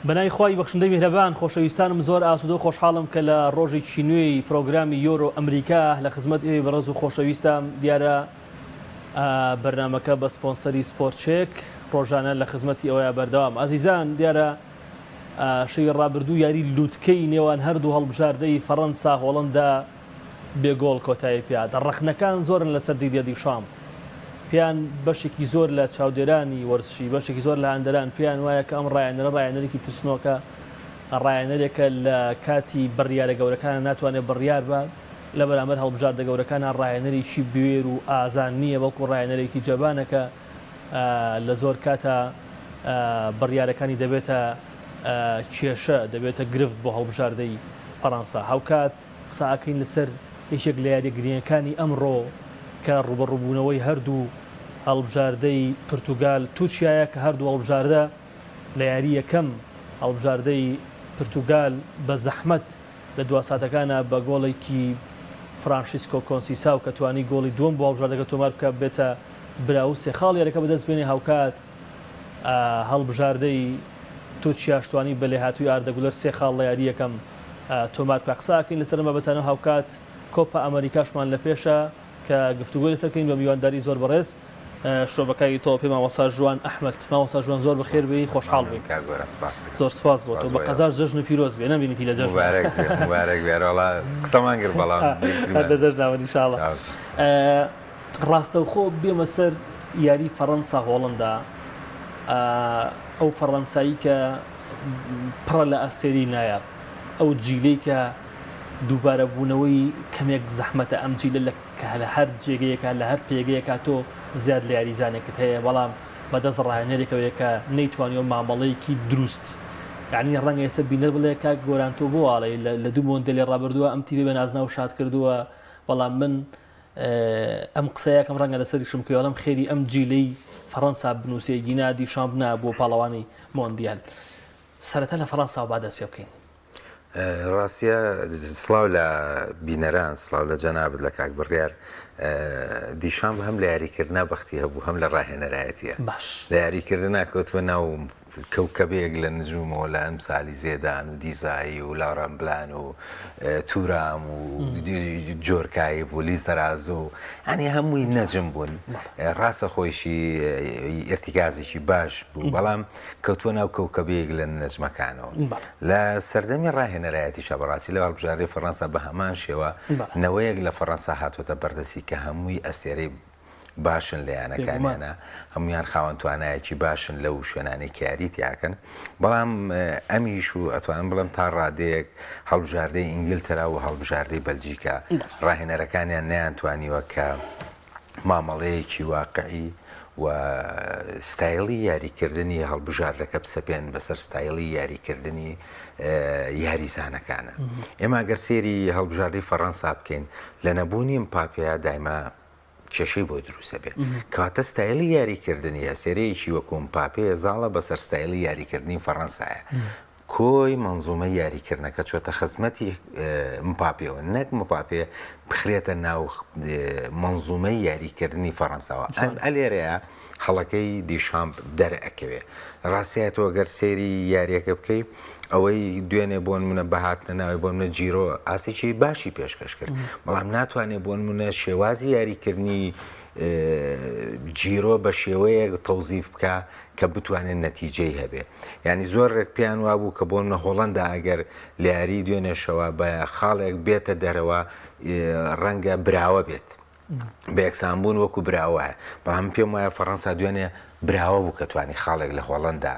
بەناوی خوای بەخشندەی میهرەبان خۆشەویستانم زۆر ئاسوودە و خۆشحاڵم کە لە ڕۆژێکی نوێی پرۆگرامی یۆرۆ ئەمریکا لە خزمەت ئێوەی بەڕێز و خۆشەویستام دیارە بەرنامەکە بە سپۆنسەری سپۆرت چێک ڕۆژانە لە خزمەتی ئەوەیە بەردەوام ئازیزان دیارە شەوی ڕابردوو یاری لوتکەی نێوان هەردوو هەڵبژاردەی فەڕەنسا هۆڵندا بێ گۆڵ کۆتایی پێهات. ڕەخنەکان زۆرن لەسەر دیدیە دیشامپ. پێیان بەشێکی زۆر لە چاودێرانی وەرزشی، بەشێکی زۆر لە هاندەران پێیان وایە کە ئەم ڕاهێنەرە ڕاهێنەرێکی ترسنۆکە، ڕاهێنەرێکە لە کاتی بڕیارە گەورەکانا ناتوانێت بڕیار بات، لە بەرامبەر هەڵبژاردە گەورەکانا ڕاهێنەرێکی بوێر و ئازا نییە، بەڵکو ڕاهێنەرێکی جەبانە کە لە زۆر کاتا بڕیارەکانی دەبێتە کێشە، دەبێتە گرفت بۆ هەڵبژاردەی فەرەنسا. هاوکات قسە ئەکەین لەسەر یەکێک لە یاریە گرینگەکانی ئەمڕۆ کە ڕووبەڕووبوونەوەی هەردوو هەڵبژاردەی پرتوگال تورکیایە کە هەردوو هەڵبژاردە لە یاری یەکەم هەڵبژاردەی پرتوگال بە زەحمەت لە دوا ساتەکانا بە گۆڵێکی فرانشیسکۆ کۆنسیساو کە توانی گۆڵی دووەم بۆ هەڵبژاردەکە تۆمار بکە بێتە براو سێ خاڵ یاریەکە بەدەست بێنێ هاوکات هەڵبژاردەی تورکیاش توانی بە لێهاتووی ئاردە گولەر سێ خاڵ لە یاری یەکەم تۆمار بکا. قسە ئەکەین لەسەر ئەم بابەتانە و هاوکات کۆپا ئەمەریکاشمان لە پێشە کە گفتوگۆی لەسەر بکەین بە میوانداری زۆر بەڕێز شرۆڤەکاری تۆپی مامۆستا ژوان ئەحمەد. مامۆستا ژوان زۆر بەخێر بێی خۆشحاڵ بووین. کاک گۆران سپاس دەکەم. زۆر سپاس بۆ تۆ. بە قەزاش جەژن پیرۆز بێ نەمبینیتی لە جەژن. موبارەک بێ موبارەک بێ ئەرێ وەڵا قسەمان کرد بەڵام هەر لە جەژناوە ئینشاڵا. ڕاستەوخۆ بێمە سەر یاری فەڕەنسا هۆڵندا، ئەو فەڕەنسایی کە پڕە لە ئەستێرەی نایاب، ئەو جیلەی کە دووبارە بوونەوەی کەمێک زەحمەتە، ئەم جیلە لە کە لە هەر جێگەیەکا لە هەر پێگەیەکا تۆ زیاد لە یاریزانێکت هەیە، بەڵام بەدەست ڕاهێنەرێکەوەیە کە نەیتوانیوە مامەڵەیەکی دروست یانی ڕەنگە ئێستا بینەر بڵێ کاک گۆران تۆ بۆ ئاڵێی لە دوو مۆندێلی ڕابردووە ئەم تیپەی بە نازناو شاد کردووە، بەڵام من ئەم قسەیە کەم ڕەنگە لەسەریشم بکەوێ ئەڵێم خێری ئەم جیلەی فەڕەنسا بنووسێ گینا دیشامپ نا بۆ پاڵەوانی مۆندیال سەرەتا لە فەڕەنساوە با دەست پێ بکەین. ڕاستە سڵاو لە بینەران سڵاو لە جەنابت لە کاک بڕیار دیشامپ هەم لە یاریکردنا بەختی هەبوو هەم لە ڕاهێنەرایەتیە باش لە یاریکردنا کەوتوە ناو کەوکەبێک لە نجومەوە لە ئەمسالی زێدان و دیزایی و لاوران بلان و تورام و جۆرکایڤ و لیزەرازۆ و ینی هەمووی نەجم بوون ڕاستە خۆیشی ئرتیکازێکی باش بوو بەڵام کەوتووە ناو کەوکەبەیەک لە نەجمەکانەوە لە سەردەمی ڕاهێنەرایەتیشا بەڕاستی لە هەڵبژاردەی فەڕەنسا بە هەمان شێوە نەوەیەک لە فەڕەنسا هاتووەتە بەردەستی کە هەمووی ئەستێرەی باشن لە یانەکانیانە هەمویان خاوەن توانایەکی باشن لەو شوێنانەی کە یاری تیاکەن بەڵام ئەمیش و ئەتوانم بڵێم تا ڕادەیەک هەڵبژاردەی ئینگلتەرا و هەڵبژاردەی بەلجیکا ڕاهێنەرەکانیان نەیانتوانیوە کە مامەڵەیەکی واقعی و ستایلی یاریکردنی هەڵبژاردەکە بسەپێن بەسەر ستایلی یاریکردنی یاریزانەکانە ئێمە گەر سێری هەڵبژاردەی فەڕەنسا بکەین لە نەبوونی مپاپێیا دایما کێشەی بۆ دروست ئەبێ کەواتە ستایلی یاریکردنی ئەسێرەیەکی وەکو مپاپێ زاڵە بەسەر ستایلی یاریکردنی فەڕەنسایە کۆی مەنزومەی یاریکردنەکە چۆتە خزمەتی مپاپێوە نەک مپاپێ بخرێتە ناو مەنزومەی یاریکردنی فەڕەنساوە ئەم ئەلێرەیە هەڵەکەی دیشامپ دەرئەکەوێ. ڕاستیە تۆ گەر سەیری یاریەکە بکەی ئەوەی دوێنێ بۆ نمونە بە هاتنە ناوی بۆ نمونە جیرۆ ئاستێکی باشی پێشکەش کرد بەڵام ناتوانێت بۆ نمونە شێوازی یاریکردنی جیرۆ بە شێوەیەک تەوزیف بکە کە بتوانێت نەتیجەی هەبێ ینی زۆر ڕێک پێیان وابوو کە بۆ نمونە هۆڵندا ئەگەر لە یاری دوێنێشەوە بە خاڵێک بێتە دەرەوە ڕەنگە براوە بێت بە یەکسانبوون وەکو براوە بەڵام من پێم وایە فەڕەنسا دوێنێ براوە بوو کە توانی خاڵێک لە هۆڵەندا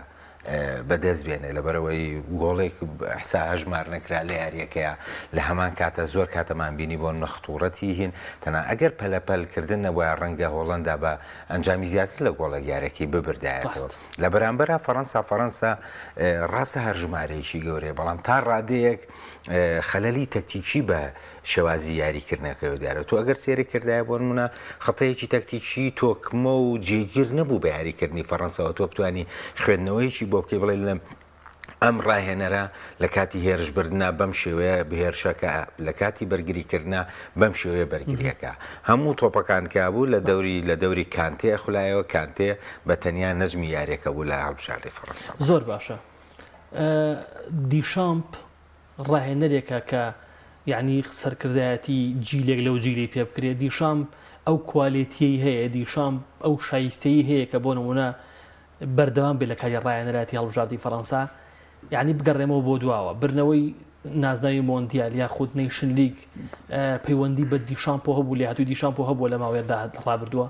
بەدەست بێنێ لەبەرەوەی گۆڵێک حسا هەژمار نەکرا لە یاریەکەیە لە هەمان کاتە زۆر کاتەمان بینی بۆ نەختوڕەتی هین تەنا ئەگەر پەلەپەلکردن نەبووە ڕەنگە هۆڵەندا بە ئەنجامی زیاتر لە گۆڵێک یاریەکەی ببردایەتەوە لە بەرامبەرا فەڕەنسا فەڕەنسا ڕاستە هەر ژمارەیەکی گەورەیە بەڵام تا ڕادەیەک خەلەلی تەکتیکی بە شێوازی یاریکردنەکەیەوە دیارە تۆ ئەگەر سێرت کردایە بۆ نمونە خەتەیەکی تەکتیکی تۆکمە و جێگیر نەبوو بە یاریکردنی فەڕەنساوە تۆ بتانی خوێندنەوەیەکی بۆ بکەی بڵێ لە ئەم ڕاهێنەرە لە کاتی هێرشبردنا بەم شێوەیە بهێرشەکە لە کاتی بەرگریکردنا بەم شێوەیە بەرگریەکە هەموو تۆپەکان کابوو لە دەوری لە دەوری کانتێ خولایەوە کانتێ بە تەنیا نەجمی یاریەکە بوو لە هەڵبژاردەی فەڕەنسا زۆر باشە. دیشامپ ڕاهێنەرێکە کە یەعنی سەرکردایەتی جیلێک لەو جیلەی پێ بکرێت، دیشامپ ئەو کوالێتیەی هەیە، دیشامپ ئەو شایستەیی هەیە کە بۆ نمونە بەردەوام بێت لە کاری ڕاهێنەرایەتی هەڵبژاردەی فەرەنسا، یەعنی بگەڕێمەوە بۆ دواوە بردنەوەی نازناوی مۆندیال یاخود نەیشن لیگ پەیوەندی بە دیشامپۆ هەبوو، لێهاتووی دیشامپۆ هەبووە لە ماوەیە ڕابردووە؟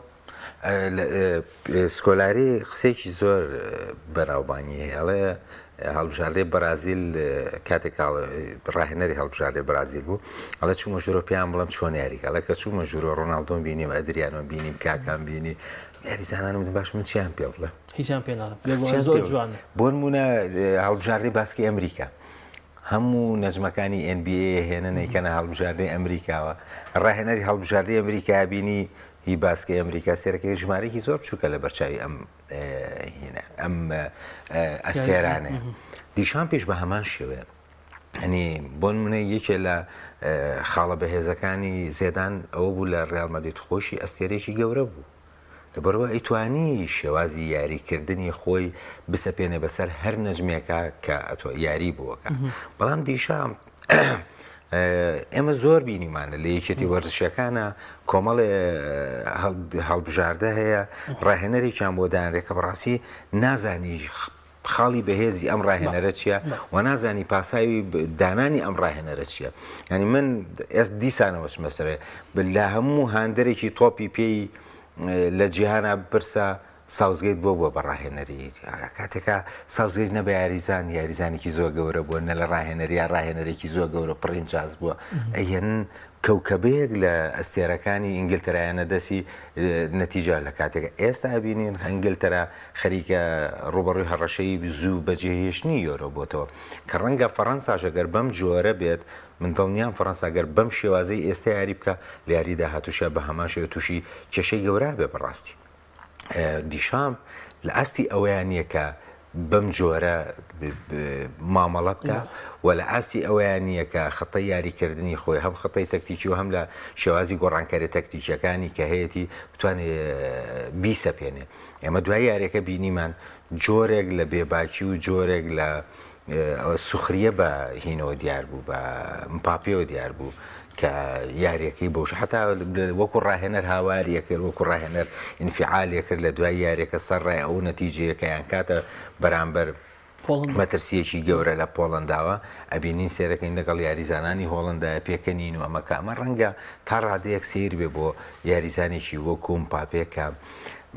سکۆلاری قسەیەکی زۆر بەناوبانگی هەیە ئەڵێ هەڵبژاردەی بەرازیل کاتێک ڕاهێنەری هەڵبژاردەی بەرازیل بوو ئەڵێ چوومە ژوورۆ پێیان بڵێم چۆن یاریکە ئەڵێ کە چوومە ژوورۆ ڕۆناڵدۆم بینیم ئەدریانۆم بینیم کاکام بینی یاریزانانم وتم باش من چیان پێ بڵێم هیچیان پێ ناڵێم بێگومان زۆر جوانە بۆ نمونە هەڵبژاردەی باسکی ئەمریکا هەموو نەجمەکانی NBA هێنن ئەیکەنە هەڵبژاردەی ئەمریکاوە ڕاهێنەری هەڵبژاردەی ئەمریکا بینی هی باسکەی ئەمریکا سێرەکەی ژمارەیەکی زۆر بچووکە لە بەرچاوی ئەم هینە ئەم ئەستێرانەیە دیشامپیش بە هەمان شێوەیە ئەنی بۆ نمونە یەکێ لە خاڵە بەهێزەکانی زێدان ئەوە بوو لە ڕیال مەدرید خۆشی ئەستێرێکی گەورە بوو لەبەرئەوە ئەیتوانی شێوازی یاریکردنی خۆی بسەپێنێ بەسەر هەر نەجمێکا کە ئەتۆ یاری بۆکە بەڵام دیشام ئێمە زۆر بینیمانە لە یەکێتی وەرزشەکانە کۆمەڵێ هەڵبژاردە هەیە ڕاهێنەرێکیان بۆ دانرێت کە بەڕاستی نازانی خاڵی بەهێزی ئەم ڕاهێنەرە چییە و نازانی پاساوی دانانی ئەم ڕاهێنەرە چییە ینی من ئێست دیسانەوە چمە سەرێ لە هەموو هاندەرێکی تۆپی پێی لە جیهانا بپرسە ساوزگەیت بۆ بووە بە ڕاهێنەری کاتێکا ساوزگەیت نە بە یاریزان یاریزانێکی زۆر گەورە بووە نە لە ڕاهێنەری یا ڕاهێنەرێکی زۆر گەورە پڕینجاز بووە ئەیەن کەوکەبەیەک لە ئەستێرەکانی ئینگلتەرایانە دەستی نەتیجە لە کاتێک ئێستا ئەبینین ئینگلتەرا خەریکە ڕووبەڕووی هەڕەشەی زوو بەجێهێشتنی یۆرۆ بۆتەوە کە ڕەنگە فەڕەنساش ئەگەر بەم جۆرە بێت من دڵنیام فەڕەنسا گەر بەم شێوازەی ئێستا یاری بکا لە یاری داهاتووشیا بە هەمان شێوە تووشی کێشەی گەورە بێ بەڕاستی دیشامپ لە ئاستی ئەوەیان نییە کە بەم جۆرە مامەڵە بکە و لە ئاستی ئەوەیان نییە کە خطەی یاریکردنی خۆی هەم خطەی تەکتیکی و هەم لە شێوازی گۆڕانکاری تەکتیکیەکانی کە هەیەی بتوانێت بیسەپێنێ ئێمە دوای یاریەکە بینیمان جۆرێک لە بێباکی و جۆرێک لە سوخریە بە هینەوە دیار بوو بە مپاپێوە دیار بوو کە یاریەکەی بۆش حتا وەکو ڕاهێنەر هاواریە کرد وەکو ڕاهێنەر ئینفعالیە کرد لە دوای یاریەکە سەر ڕای ئەو نەتیجەیە کە یان کاتە بەرامبەر مەترسیەکی گەورە لە پۆڵنداوە ئەبینین سێرەکەین لەگەڵ یاریزانانی هۆڵندایە پێکەنین و ئەمە کە ئەمە ڕەنگە تا ڕادەیەک سیر بێ بۆ یاریزانێکی وەکو مپاپێ کە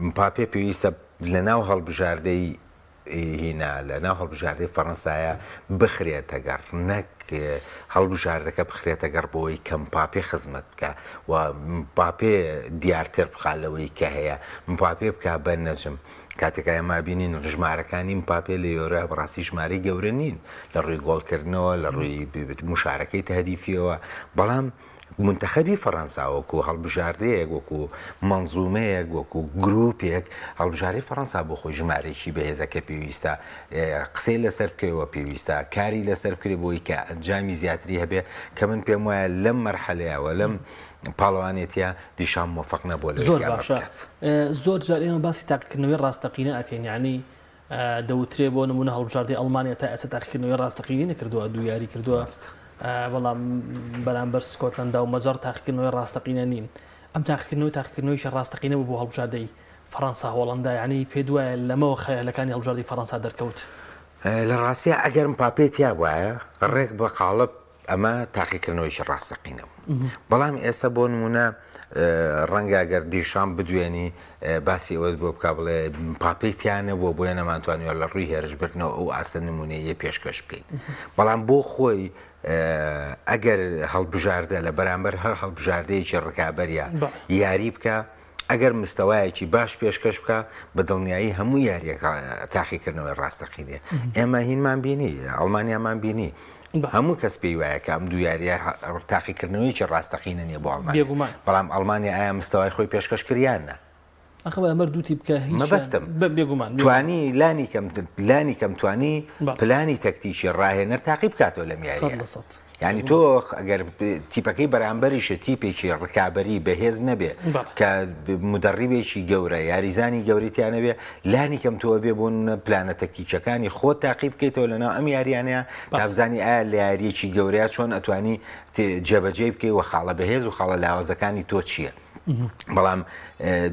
مپاپێ پێویستە لەناو هەڵبژاردەی هینا لە ناو هەڵبژاردەی فەڕەنسایە بخرێتە گەڕ نەک هەڵبژاردەکە بخرێتە گەڕ بۆی کە مپاپێ خزمەت بکە و مپاپێ دیارتر بخا لەوەی کە هەیە مپاپێ بکە بە نەجم کاتێک ئێمە بینین ژمارەکانی مپاپێ لە یۆرۆ بەڕاستی ژمارەی گەورە نین لە ڕووی گۆڵکردنەوە لە ڕووی مشارەکەی تهدیفیەوە بەڵام مونتەخەبی فەڕەنسا وەکو هەڵبژاردەیەک، وەکو مەنزومەیەک، وەکو گروپێک، هەڵبژاردەی فەڕەنسا بۆ خۆی ژمارەیەکی بەهێزە کە پێویستە قسەی لەسەر بکرێ و پێویستە کاری لەسەر بکرێ بۆی کە ئەنجامی زیاتری هەبێ کە من پێم وایە لەم مەرحەلەیە و لەم پاڵەوانێتیە دیشام مۆفەق نەبووە لەوەی زۆر کە ئەمە باشە بکات. زۆر جار ئێمە باسی تاقیکردنەوەی ڕاستەقینە ئەکەین یانی دەوترێ بۆ نمونە هەڵبژاردەی ئەڵمانیا تا ئێستا تاقیکردنەوەی ڕاستەقینەی نەکردووە دوو یاری کردووە بەڵام بەرامبەر سکۆتلەندا و مەجەڕ تاقیکردنەوەی ڕاستەقینە نین ئەم تاقیکردنەوەی تاقیکردنەوەیکی ڕاستەقینە بوو بۆ هەڵبژاردەی فەڕەنسا هۆڵەندا یعنی پێ دوایە لەمەوە خەیالەکانی هەڵبژاردەی فەڕەنسا دەرکەوت. لە ڕاستیا ئەگەر مپاپێ تیا بوایە ڕێک بە قاڵب ئەمە تاقیکردنەوەیکی ڕاستەقینە بوو بەڵام ئێستا بۆ نمونە ڕەنگە گەر دیشام بدوێنی باسی ئەوەت بۆ بک بڵێ پاپەی تیانە بووە بۆیە نەمانتوانیوە لە ڕووی هێرشبردنەوە ئەو ئاستە نمونەیە پێشکەش بکەین بەڵام بۆ خۆی ئەگەر هەڵبژاردە لە بەرامبەر هەر هەڵبژاردەیەکی ڕکابەریە یاری بکە ئەگەر مستەوایەکی باش پێشکەش بکا بە دڵنیایی هەموو یاریەکە تاقیکردنەوەی ڕاستەقینەیە ئێمە هینمان بینی ئەڵمانیامان بینی هەموو کەس پێی وایە کە ئەم دوو یاریە تاقیکردنەوەیکی ڕاستەقینە نییە بۆ ئەڵمانیا بەڵام ئەڵمانیا ئایا مستەوای خۆی پێشکەش کریان نا؟ ئەخە بەرامبەر دوو تیپ کە هیچ مەبەستم بێگومان توانی لانی کەم لانی کەم توانی پلانی تەکتیکی ڕاهێنەر تاقی بکاتەوە لەم یاریە یعنی تۆ ئەگەر تیپەکەی بەرامبەریشە تیپێکی ڕکابەری بەهێز نەبێ کە مدەڕیبێکی گەورە یاریزانی گەورەی تیانەبێ لانی کەم تۆ بێ بوون پلانە تەکتیکەکانی خۆت تاقی بکەیتەوە لەناو ئەم یاریانەیە تا بزانی ئایا لە یاریەکی گەورەیە چۆن ئەتوانی جێبەجێی بکەی و خاڵە بەهێز و خاڵە لاوازەکانی تۆ چییە. بەڵام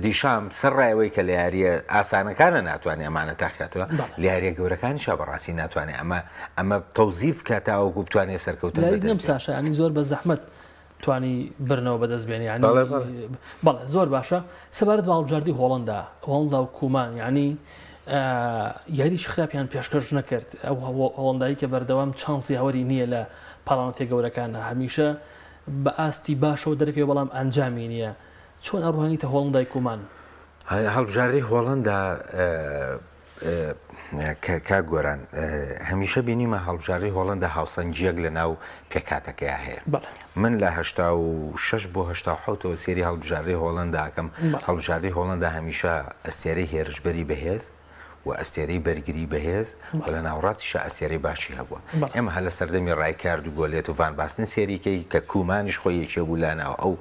دیشام سەر ڕایەوەی کە لە یاریە ئاسانەکانە ناتوانێت ئەمانە تاکاتەوە لە یاریە گەورەکانیشا بەڕاستی ناتوانێت ئەمە ئەمە تەوزیف کە تاوەکو بتوانێت سەرکەوتن نەم ساشانی زۆر بە زەحمت توانی برنەوە بەدەست بێنێ ینی بەڵێ زۆر باشە سەبارەت بە هەڵبژاردی هۆڵندا هۆڵندا و کومان ینی یاریی خراپیان پێشکەش نەکرد ئەو هۆڵندایی کە بەردەوام چانسی هەوەری نییە لە پاڵاوتێ گەورەکانە هەمیشە بە ئاستی باشەوە دەرەکەوێت بەڵام ئەنجامی نییە، چۆن ئەڕوانیتە هۆڵندای کومان؟ هەڵبژاردەی هۆڵندا کاک گۆران هەمیشە بینیمە هەڵبژاردەی هۆڵندا هاوسەنگییەک لە ناو پێکهاتەکەیا هەیە. من لە 86 بۆ 87ەوە سێری هەڵبژاردەی هۆڵندا ئەکەم، هەڵبژاردەی هۆڵندا هەمیشە ئەستێرەی هێرشبەری بەهێز، و ئەستێرەی بەرگری بەهێز و لە ناوەڕاستیشا ئەستێرەی باشی هەبووە. ئێمە هەر لە سەردەمی ڕایکارد و گۆلێت و ڤان باستن سێری کەی کە کومانیش خۆی یەکێ بوو لە ناو ئەو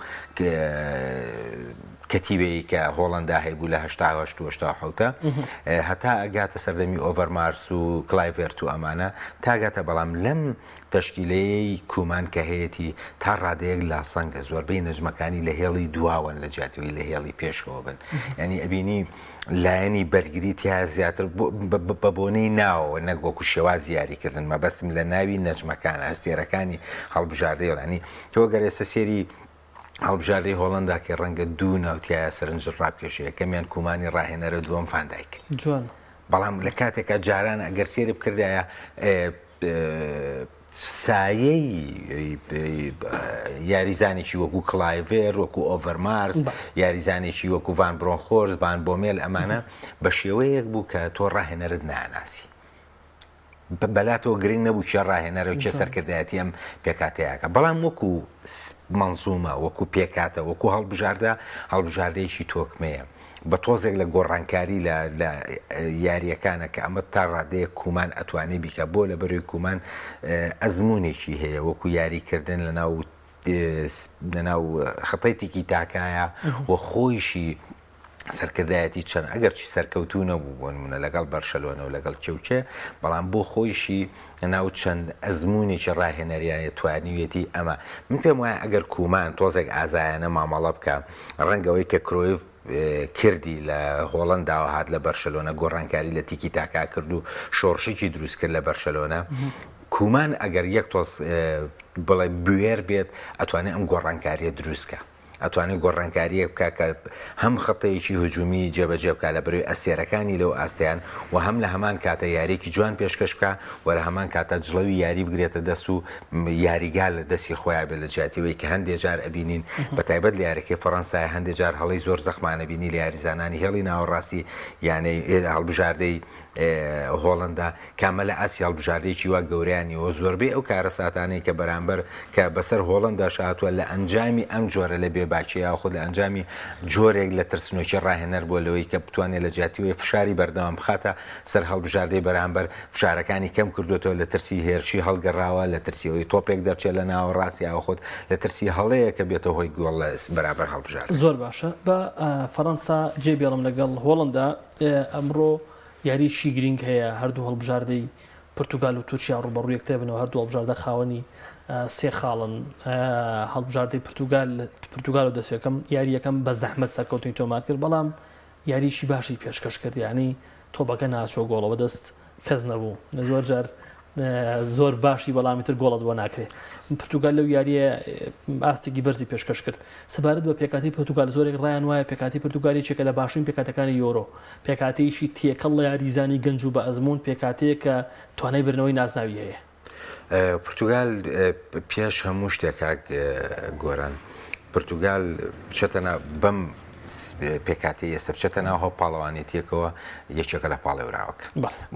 کەتیبەی کە هۆڵەندا هەیبوو لە 88 و 87 هەتا ئەگاتە سەردەمی ئۆڤەرمارس و کلایڤێرت و ئەمانە تاگاتە بەڵام لەم تەشکیلەیەی کومان کە هەیەتی تا ڕادەیەک لاسەنگە، زۆربەی نەجمەکانی لە هێڵی دواوەن لە جیاتی ئەوەی لە هێڵی پێشەوە بن. یانی ئەبینی لایەنی بەرگری تیا زیاتر بە بۆنەی ناوەوە نەک وەکو شێوازی یاریکردن، مەبەستم لە ناوی نەجمەکانە، ئەستێرەکانی هەڵبژاردەی یانی تۆ گەر ئێستا سێری هەڵبژاردەی هۆڵەندا کەی ڕەنگە دوو ناو تیایا سەرنجت ڕابکێشێ، یەکەمیان کومانی ڕاهێنەرە دووەم ڤان دایک. جوان. بەڵام لە کاتێکا جاران ئەگەر سێری بکردایە سایەی یاریزانێکی وەکو کلایڤێر وەکو ئۆڤەرمارس یاریزانێکی وەکو ڤان برۆنخۆرس ڤان بۆمێل ئەمانە بە شێوەیەک بوو کە تۆ ڕاهێنەرت ناناسی بەلاتەوە گرنگ نەبوو کێ ڕاهێنەرە و کێ سەرکردایەتی ئەم پێکهاتەیەکە بەڵام وەکو مەنزومە وەکو پێکهاتە وەکو هەڵبژاردە هەڵبژاردەیەکی تۆکمەیە بە تۆزێک لە گۆڕانکاری لە لە یاریەکانە کە ئەمە تا ڕادەیەک کومان ئەتوانێ بیکە بۆ لە بەروی کومان ئەزمونێکی هەیە وەکو یاریکردن لە ناو لە ناو خەتەی تیکی تاکایە و خۆیشی سەرکردایەتی چەند ئەگەرچی سەرکەوتوو نەبوو بۆ نمونە لەگەڵ بەرشەلۆنە و لەگەڵ کێ و کێ بەڵام بۆ خۆیشی ناو چەند ئەزمونێکی ڕاهێنەریانە توانیویەتی ئەمە من پێم وایە ئەگەر کومان تۆزێک ئازایانە مامەڵە بکە ڕەنگەوەی کە کرۆیف کردی لە هۆڵنداوە هات لە بەرشەلۆنە گۆڕانکاری لە تیکی تاکا کرد و شۆڕشێکی دروست کرد لە بەرشەلۆنە کومان ئەگەر یەک تۆز بڵێ بوێر بێت ئەتوانێت ئەم گۆڕانکاریە دروستکە ئەتوانێت گۆڕانکارییەک بکات کە هەم خەتەیەکی هجومی جێبەجێ بکات لە بەرەی ئەستێرەکانی لەو ئاستەیان و هەم لە هەمان کاتە یارییەکی جوان پێشکەش بکات و لە هەمان کاتە جڵەوی یاری بگرێتە دەست و یاریگا لە دەستی خۆیان بێت لە جیاتی ئەوەی کە هەندێ جار ئەبینین بە تایبەت لە یاریەکەی فەڕەنسا هەندێ جار هەڵەی زۆر زەقمان ئەبینی لە یاریزانانی هێڵی ناوەڕاستی یانەی هەڵبژاردەی هۆڵەندا کامە لە ئاستی هەڵبژاردەیەکی وا گەورەیان نیوە، زۆربەی ئەو کارەساتانەی کە بەرامبەر کە بەسەر هۆڵەنداش هاتووە لە ئەنجامی ئەم جۆرە لە بێباکی یاخود لە ئەنجامی جۆرێک لە ترسنۆکی ڕاهێنەر بووە لەوەی کە بتوانێت لە جیاتی ئەوەی فشاری بەردەوام بخاتە سەر هەڵبژاردەی بەرامبەر فشارەکانی کەم کردوێتەوە لە ترسی هێرشی هەڵگەڕاوە لە ترسی ئەوەی تۆپێک دەرچێت لە ناوەڕاست یاخود لە ترسی هەڵەیە کە بێتە هۆی گۆڵ لە بەرامبەر هەڵبژاردە. زۆر باشە با فەرەنسا جێ بێڵم لەگەڵ هۆڵەندا ئەمڕۆ یارییەکی گرینگ هەیە، هەردوو هەڵبژاردەی پرتوگال و تورکیا ڕووبەڕوو یەکتر بنەوە، هەردوو هەڵبژاردە خاوەنی سێ خاڵن، هەڵبژاردەی پرتوگال پرتوگال و دەستپێکەم یاری یەکەم بە زەحمەت سەرکەوتنی تۆمار کرد، بەڵام یاریی باشی پێشکەش کرد، یانی تۆپەکە ناچووە گۆڵەوە دەست کەس نەبوو زۆر جار زۆر باشی بەڵامی تر گۆڵت بۆ ناکرێ پرتوگال لەو یاریە ئاستێکی بەرزی پێشکەش کرد سەبارەت بە پێکاتی پرتوگال زۆرێک ڕایان وایە پێکاتی پرتوگال یەکێکە لە باشترین پێکاتەکانی یۆرۆ پێکاتەیەکی تێکەڵ لە یاریزانی گەنج و بە ئەزموون پێکاتەیە کە توانای بردنەوەی نازناوی هەیە. پرتوگال پێش هەموو شتێک کاک گۆران پرتوگال بچێتە بەم پێکهاتەی ئێستا بچێتە ناو هەو پاڵەوانێتیەکەوە یەکێکە لە پاڵێوراوەکە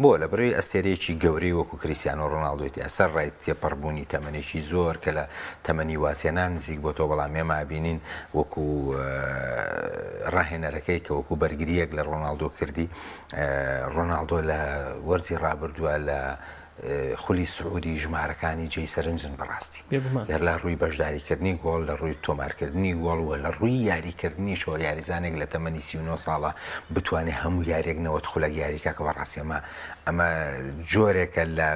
بۆ لە بەرەوەی ئەستێرەیەکی گەورەی وەکو کریسیانۆ ڕۆناڵدۆی تیا سەر ڕای تێپەڕبوونی تەمەنێکی زۆر کە لە تەمەنی وازهێنان نزیک بۆتەوە بەڵام ئێمە ئەبینین وەکو ڕاهێنەرەکەی کە وەکو بەرگریەک لە ڕۆناڵدۆ کردی ڕۆناڵدۆ لە وەرزی ڕابردووە لە خولی سعودی ژمارەکانی جێی سەرنجن بەڕاستی لە لە ڕووی بەشداریکردنی گۆڵ لە ڕووی تۆمارکردنی گۆڵ و لە ڕووی یاریکردنیشەوە یاریزانێک لە تەمەنی 39 ساڵە بتوانێت هەموو یاریێک 90 خولەک یاریکا کە بەڕاستی ئەمە ئەمە جۆرێکە لە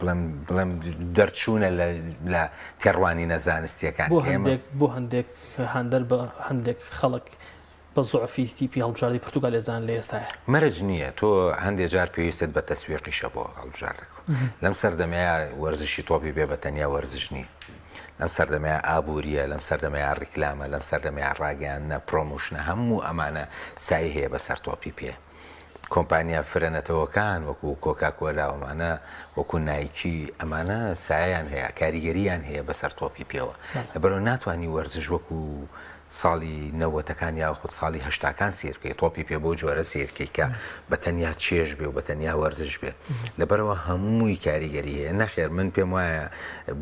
بڵێم بڵێم دەرچوونە لە تێڕوانینە زانستیەکان بۆ هەندێک بۆ هەندێک هاندەر بە هەندێک خەڵک بە زوعفی تیپی هەڵبژاردەی پرتوگال ئەزانن لە ئێستایا. مەرج نییە تۆ هەندێ جار پێویستت بە تەسویقیشە بۆ هەڵبژاردەکە لەم سەردەمەیا وەرزشی تۆپی پێ بە تەنیا وەرزش نییە لەم سەردەمەیا ئابووریە لەم سەردەمەیا ڕیکلامە لەم سەردەمەیا ڕاگەیاندنە promotion ە هەموو ئەمانە سای هەیە بەسەر تۆپی پێ کۆمپانیا فرە نەتەوەکان وەکو کۆکا کۆلا ئەمانە وەکو نایکی ئەمانە سایەیان هەیە کاریگەریان هەیە بەسەر تۆپی پێوە لەبەرئەوە ناتوانی وەرزش وەکو ساڵی نەوەتەکان یاخود ساڵی هەشتاکان سەیر بکەی تۆپی پێ بەو جۆرە سەیر بکەی کە بە تەنیا چێژ بێ و بە تەنیا وەرزش بێ لەبەرەوە هەمووی کاریگەری هەیە نەخێر من پێم وایە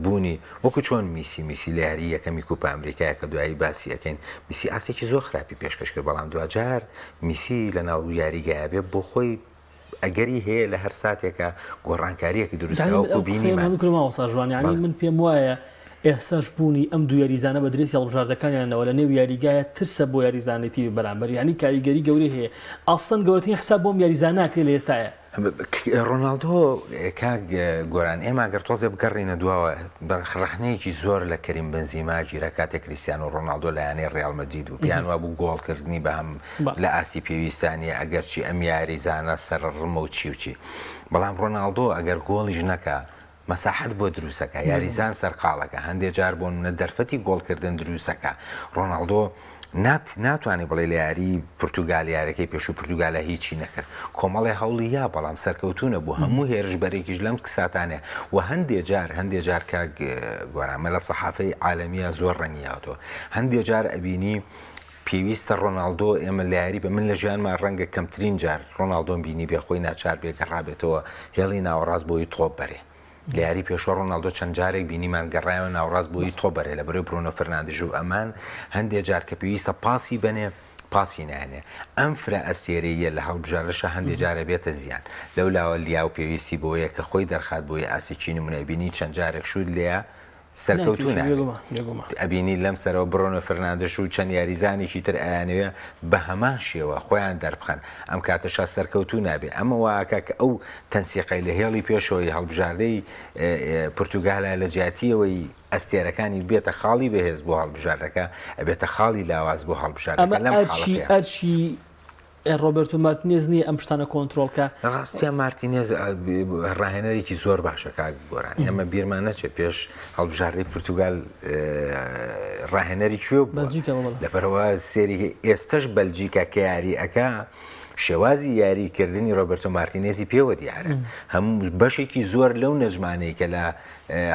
بوونی وەکو چۆن میسی میسی لە یاری یەکەمی کوپا ئەمریکایە کە دوایی باسی ئەەکەین میسی ئاستێکی زۆر خراپی پێشکەش کرد بەڵام دواجار میسی لە ناو یاریگایە بێ بۆ خۆی ئەگەری هەیە لە هەر ساتێکا گۆڕانکارییەک دروست کا وەکو بینیمان. مامۆستا ژوان یانی من پێم وایە ئێستاش بوونی ئەم دوو یاریزانە بە درێسی هەڵبژاردەکانیانەوە لە نێو یاریگایە ترسە بۆ یاریزانانی تیپی بەرامبەر یانی کاریگەری گەورەی هەیە ئەسڵەن گەورەترین حساب بۆ ئەم یاریزانە ناکرێت لە ئێستایا. ڕۆناڵدۆ کاک گۆران ئێمە گەر تۆزێ بگەڕینە دواوە ڕەخنەیەکی زۆر لە کەریم بنزیما گیرا کاتێک کریستیانۆ ڕۆناڵدۆ لە یانەی ڕیاڵ مەدرید بوو پێیان وابوو گۆڵکردنی بە هەم لە ئاستی پێویستا نییە ئەگەرچی ئەم یاریزانە سەرڕمە و چی و چی بەڵام ڕۆناڵدۆ ئەگەر گۆڵیش نەکا مەساحەت بۆ دروستەکە یاریزان سەرقاڵەکە هەندێ جار بۆ نمونە دەرفەتی گۆڵکردن دروستەکە ڕۆناڵدۆ نات ناتوانێت بڵێ لە یاری پرتوگال یارەکەی پێشوو پرتوگالە هیچی نەکرد کۆمەڵێ هەوڵی یا بەڵام سەرکەوتوو نەبوو هەموو هێرش بەرێکیش لەم ساتانە و هەندێ جار هەندێ جار کاک گۆران لە سەحافەی عالەمیە زۆر ڕەنگی یاوەتەوە هەندێ جار ئەبینی پێویستە ڕۆناڵدۆ ئێمە لە یاری بە من لە ژیانما ڕەنگە کەمترین جار ڕۆناڵدۆم بینی بێ خۆی ناچار بێ گەڕابێتەوە هێڵی ناوەڕاست بۆی تۆپ بەرێ لە یاری پێشوە ڕۆناڵدۆ چەند جارێک بینیمان گەڕایەوە ناوڕاست بۆی تۆپ بەرێ لە بەرەی برۆنۆ فرناندیش و ئەمان هەندێ جار کە پێویستە پاسی بەنێ پاسی نانێ ئەم فرە ئەستێرەییە لە هەڵبژاردەشە هەندێ جارە بێتە زیان لەو لاوە لیاو پێویستی بۆیە کە خۆی دەرخات بۆی ئاسێکی نمونە بینی چەند جارێک شوت لێیە سەرکەوتوو نابێت. ئەبینی لەم سەرەوە برۆنۆ فرناندش و چەند یاریزانێکی تر ئەیانەوێ بە هەمان شێوە خۆیان دەربخەن، ئەم کاتەشا سەرکەوتوو نابێ. ئەمە وا ئەکا کە ئەو تەنسیقەی لە هێڵی پێشەوەی هەڵبژاردەی پورتوگالە لە جیاتی ئەوەی ئەستێرەکانی ببێتە خاڵی بەهێز بۆ هەڵبژاردەکە، ئەبێتە خاڵی لاواز بۆ هەڵبژاردەکە لەم حاڵەتەیا. ئەرکی ڕۆبێرتۆ مارتینێز نییە ئەم شتانە کۆنترۆڵ کا. لە ڕاستیا مارتینێز ڕاهێنەرێکی زۆر باشە کاک گۆران، ئێمە بیرمان نەچێت پێش هەڵبژاردەی پورتوگال ڕاهێنەری کوێ بووە؟ بەلجیکا بووە. لەبەرئەوە سێری ئێستەش بەلجیکا کە یاری ئەکا شێوازی یاری کردنی ڕۆبێرتۆ مارتینێزی پێوە دیارە هەموو بەشێکی زۆر لەو نەجمانەی کە لە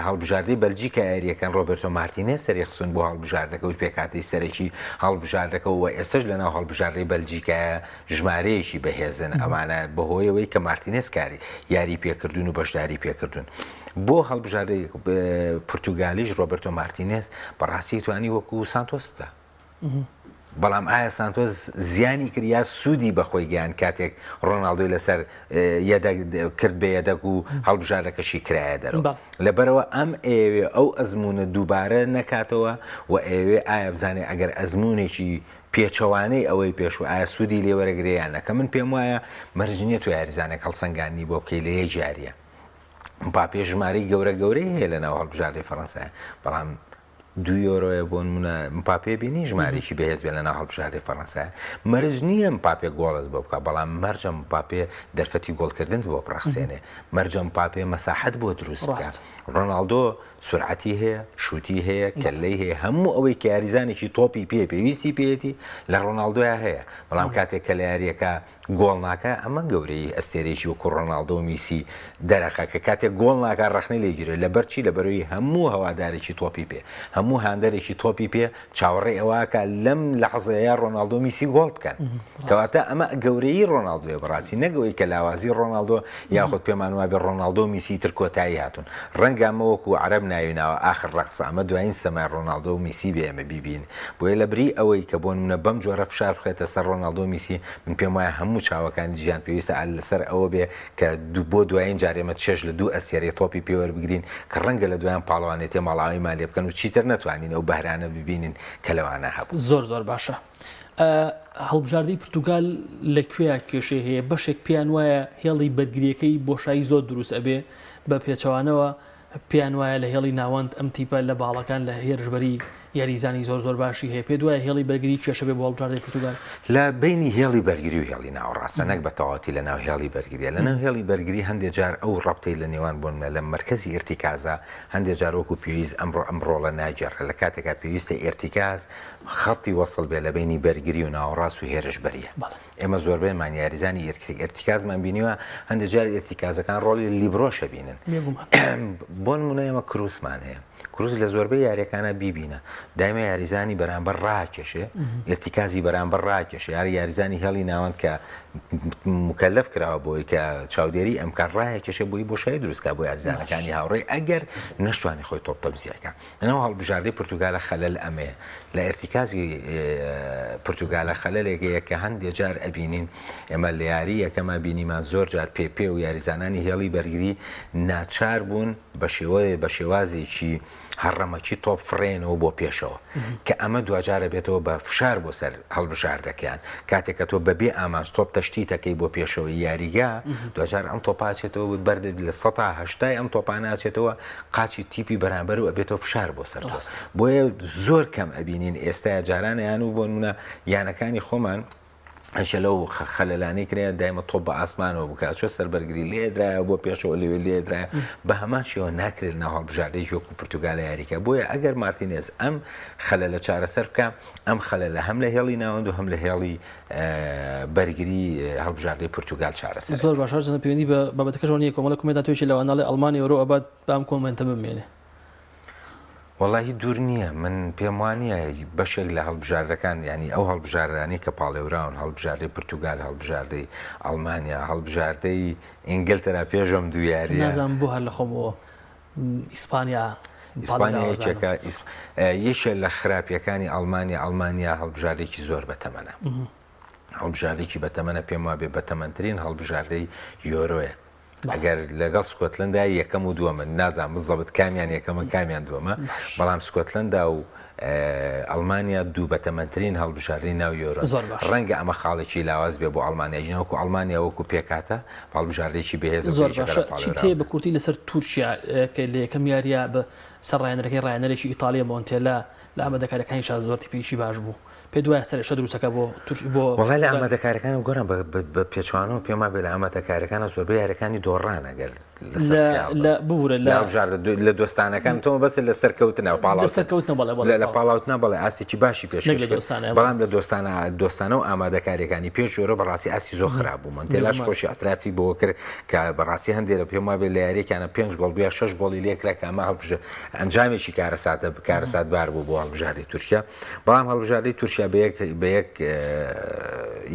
هەڵبژاردەی بەلجیکا یارییەکەن ڕۆبێرتۆ مارتینێز سەریخستوون بۆ هەڵبژاردەکە و پێکهاتەی سەرەکی هەڵبژاردەکە و ئێستەش لەناو هەڵبژاردەی بەلجیکایە ژمارەیەکی بەهێزن ئەمانە بەهۆیەوەی کە مارتینێز کاری یاری پێکردوون و بەشداری پێکردوون بۆ هەڵبژاردەی پرتوگالیش ڕۆبێرتۆ مارتینێز بەڕاستی توانی وەکو سانتۆس بکە. بەڵام ئایا سانتۆس زیانی کرد یا سوودی بە خۆی گەیاند کاتێک ڕۆناڵدۆی لەسەر یەدەگ کرد بە یەدەگ و هەڵبژاردەکەشی کرایە دەرەوە؟ لەبەرئەوە ئەم ئەیەوێ ئەو ئەزموونە دووبارە نەکاتەوە و ئەیەوێ ئایا بزانێ ئەگەر ئەزموونێکی پێچەوانەی ئەوەی پێشوو ئایا سوودی لێ وەرەگرێ یان نە کە من پێم وایە مەرج نییە تۆ یاریزانێک هەڵسەنگاندنی بۆ بکەی لە یەک یارییە مباپێ ژمارەی گەورە گەورەی هەیە لەناو هەڵبژاردەی فەرەنسا بەڵام دوو یۆرۆیە بۆ نمونە مپاپێ بینی ژمارەیەکی بەهێز بێ لەناو هەڵبژاردەی فەرەنسایە مەرج نییە مپاپێ گۆڵت بۆ بکا بەڵام مەرجە مپاپێ دەرفەتی گۆڵکردنت بۆ بڕەخسێنێ مەرجە مپاپێ مەساحەت بۆ دروست بکا ڕاست. ڕۆناڵدۆ سورعەتی هەیە شوتی هەیە کەللەی هەیە هەموو ئەوەی کە یاریزانێکی تۆپی پێ پێویستی پێیەتی لە ڕۆناڵدۆیا هەیە بەڵام کاتێک کە لە یارییەکە. گۆڵ ناکا ئەمە گەورەی ئەستێرەیەکی وەکو ڕۆناڵدۆ و میسی دەرەخا کە کاتێک گۆڵ ناکا ڕەخنەی لێ گیرێ لەبەر چی لەبەرەوەی هەموو هەوادارێکی تۆپی پێ هەموو هاندەرێکی تۆپی پێ چاوەڕێی ئەوە ئەکا لەم لەحزەیە ڕۆناڵدۆ و میسی گۆڵ بکەن کەواتە ئەمە گەورەی ڕۆناڵدۆیە بەڕاستی نەک ئەوەی کە لاوازی ڕۆناڵدۆ یاخود پێمان وابێ ڕۆناڵدۆ و میسی تر کۆتایی هاتوون ڕەنگە ئەمە وەکو عەرەب ناوی ناوە ئاخر ڕەقسە ئەمە دوایین سەمای ڕۆناڵدۆ و میسی بێ ئێمە بیبینین بۆیە لە بری ئەوەی کە بۆ نمونە بەم جۆرە فشار بخرێتە سەر ڕۆناڵدۆ و میسی من پێم وایە هەموو چاوەکانی جیهان پێویستە ئە لەسەر ئەوە بێ کە بۆ دوایین جار ئێمە چێژ لە دوو ئەستێرەی تۆپی پێ وەربگرین کە ڕەنگە لە دوایان پاڵەوانێتیە ماڵئاواییمان لێ بکەن و چیتر نەتوانین ئەو بەهرانە ببینین کە لەوانە هەبوو. زۆر زۆر باشە. هەڵبژاردەی پرتوگال لە کوێیا کێشەی هەیە؟ بەشێک پێیان وایە هێڵی بەرگرییەکەی بۆشایی زۆر دروست ئەبێ، بە پێچەوانەوە پێیان وایە لە هێڵی ناوەند ئەم تیپە لە باڵەکان لە هێرشبەری یاریزانی زۆر زۆر باشی هەیە، پێت وایە هێڵی بەرگری کێشە بێ بۆ هەڵبژاردەی پرتوگال؟ لە بەینی هێڵی بەرگری و هێڵی ناوەڕاستە نەک بە تەواوەتی لە ناو هێڵی بەرگریە، لە ناو هێڵی بەرگری هەندێ جار ئەو ڕەبتەی لە نێوان بۆ نمونە لە مەرکەزی ئیرتیکازا هەندێ جار وەکو پێویست ئەمڕۆ ئەم ڕۆڵە ناگێڕێ لە کاتێکا پێویستە ئیرتیکاز خەتی وەسڵ بێ لە بەینی بەرگری و ناوەڕاست و هێرشبەریە. ئێمە زۆربەیمان یاریزانی ئێرتیکازمان بینیوە، هەندێک جار ئێرتیکازەکان ڕۆڵی لیبرۆش ئەبینن. بۆ نمونە ئێمە کروسمان هەیە، کروس لە زۆربەی یاریەکانە بیبینە دایمە یاریزانی بەرامبەر ڕاکێشێ، ئێرتیکازی بەرامبەر ڕاکێشێ، یاری یاریزانی هێڵی ناوەند کە مکەلەف کراوە بۆی کە چاودێری ئەم کار ڕایەکێشێ بۆی بۆشایی دروستکا بۆ یاریزانەکانی هاوڕێی ئەگەر نەشتوانی خۆی تۆپ تەوزیعکا. لەناو هەڵبژاردەی پورتوگالە خەلەل ئەمەیە لە ئێرتیکازی پورتوگالە خەلەلێک هەیە کە هەندێ جار ئەبینین ئێمە لە یاری یەکەما بینیمان زۆر جار پێپێ و یاریزانانی هێڵی بەرگری ناچار بوون بە شێوەیە بە شێوازێکی هەڕەمەکی تۆپ فڕێنەوە بۆ پێشەوە کە ئەمە دواجارە بێتەوە بە فشار بۆ سەر هەڵبژاردەکەیان کاتێک کە تۆ بەبێ ئامانج تۆپ تەشتیتەکەی بۆ پێشەوەی یاریگا دواجار ئەم تۆپاچێتەوە بەر لە سەتا هەشتای ئەم تۆپانە ئەچێتەوە قاچی تیپی بەرامبەر و ئەبێتەوە فشار بۆ سەر تۆ بۆیە زۆر کەم ئەبینین ئێستا جارانیان و بۆ نمونە یانەکانی خۆمان هەشە لەو خەلەلانەی کرێ دایمە تۆپ بە ئاسمانەوە بکە چۆ سەر بەرگری لێدرایە بۆ پێشەوە لەوێ لێدرایە بە هەمان شێوە ناکرێت ناو هەڵبژاردەی وەکو پرتوگالە یاریکە بۆیە ئەگەر مارتینێز ئەم خەلەلە چارەسەر بکە ئەم خەلەلە هەم لە هێڵی ناوەند و هەم لە هێڵی بەرگری هەڵبژاردەی پورتوگال چارەسەر زۆر باش هەرچەندە پەیوەندی بە بابەتەکەشەوە نییە کۆمەڵە کۆمێنت هاتووە یەکێ لەوانە ئەڵێ ئەڵمانیا یۆرۆ ئەبات با ئەم کۆمێنتە بمێنێ. وەڵاهی دوور نییە من پێم وانییە بەشێک لە هەڵبژاردەکان یانی ئەو هەڵبژاردانەی کە پاڵێوراون هەڵبژاردەی پرتوگال هەڵبژاردەی ئەڵمانیا هەڵبژاردەی ئینگلتەرا پێش ئەم دوو یارییە نازانم بۆ هەر لە خۆمەوە ئیسپانیا ئیسپانیا یەکێکە یەکێ لە خراپیەکانی ئەڵمانیا ئەڵمانیا هەڵبژاردێکی زۆر بەتەمەنە هەڵبژاردێکی بەتەمەنە پێم وابێ بەتەمەنترین هەڵبژاردەی یۆرۆیە ئەگەر لەگەڵ سکۆتلندا یەکەم و دووەمە نازان بزەبت کامیان یەکەمە کامیان دووەمە بەڵام سکۆتلندا و ئەڵمانیا دوو بەتەمەنترین هەڵبژاردەی ناو یۆرۆن. زۆر باشە. ڕەنگە ئەمە خاڵێکی لاواز بێ بۆ ئەڵمانیا، ئەگینا وەکو ئەڵمانیا وەکو پێکهاتە هەڵبژاردەیەکی بەهێزە و زۆر یەکێکە باشە لە چیت هەیە پاڵێوراوەکان. بە کورتی لەسەر تورکیا کە لە یەکەم یارییا بە سەر ڕاهێنەرەکەی ڕاهێنەرێکی ئیتاڵیە مۆنتێلا لە ئامادەکاریەکانیشا زۆر تیپێکی باش بوو پێت وایە سەرئێشە دروستەکە بۆ تورک بۆ وەڵای لە پورتوگال؟ ئامادەکاریەکانم گۆران بە بە پێچەوانەوە پێم وابێ لە ئامادەکاریەکانا زۆربەی یاریەکانی دۆڕان ئەگەر لەسەر لە خەیاڵ لە بم. ببورە لە لە هەڵبژاردە لە دۆستانەکان تۆ مەبەستت لە سەرکەوتنە لە پاڵاوتن سەرکەوتنە بەڵێ بەڵێ لە لە پاڵ پاڵاوتنە بەڵێ ئاستێکی باشی نەک پێشکەش لە کرد دۆستانە بەڵێ بەڵام لە دۆستانە دۆستانە و ئامادەکاریەکانی پێش یۆرۆ بەڕاستی ئاستی زۆر خراپ بوو مۆنتێلاش بێگومان خۆشی اعترافی بەوە کرد کە بەڕاستی هەندێ لە پێم وابێ لە یاریەکانە پێنج گۆڵ بوو یا شەش گۆڵی لێکرا کە ئەمە هەڵبژ ئەنجامێکی کارەساتە کارەساتبار بوو بۆ هەڵبژاردەی تورکیا بەڵام هەڵبژاردەی تورکیا بە یەک بە یەک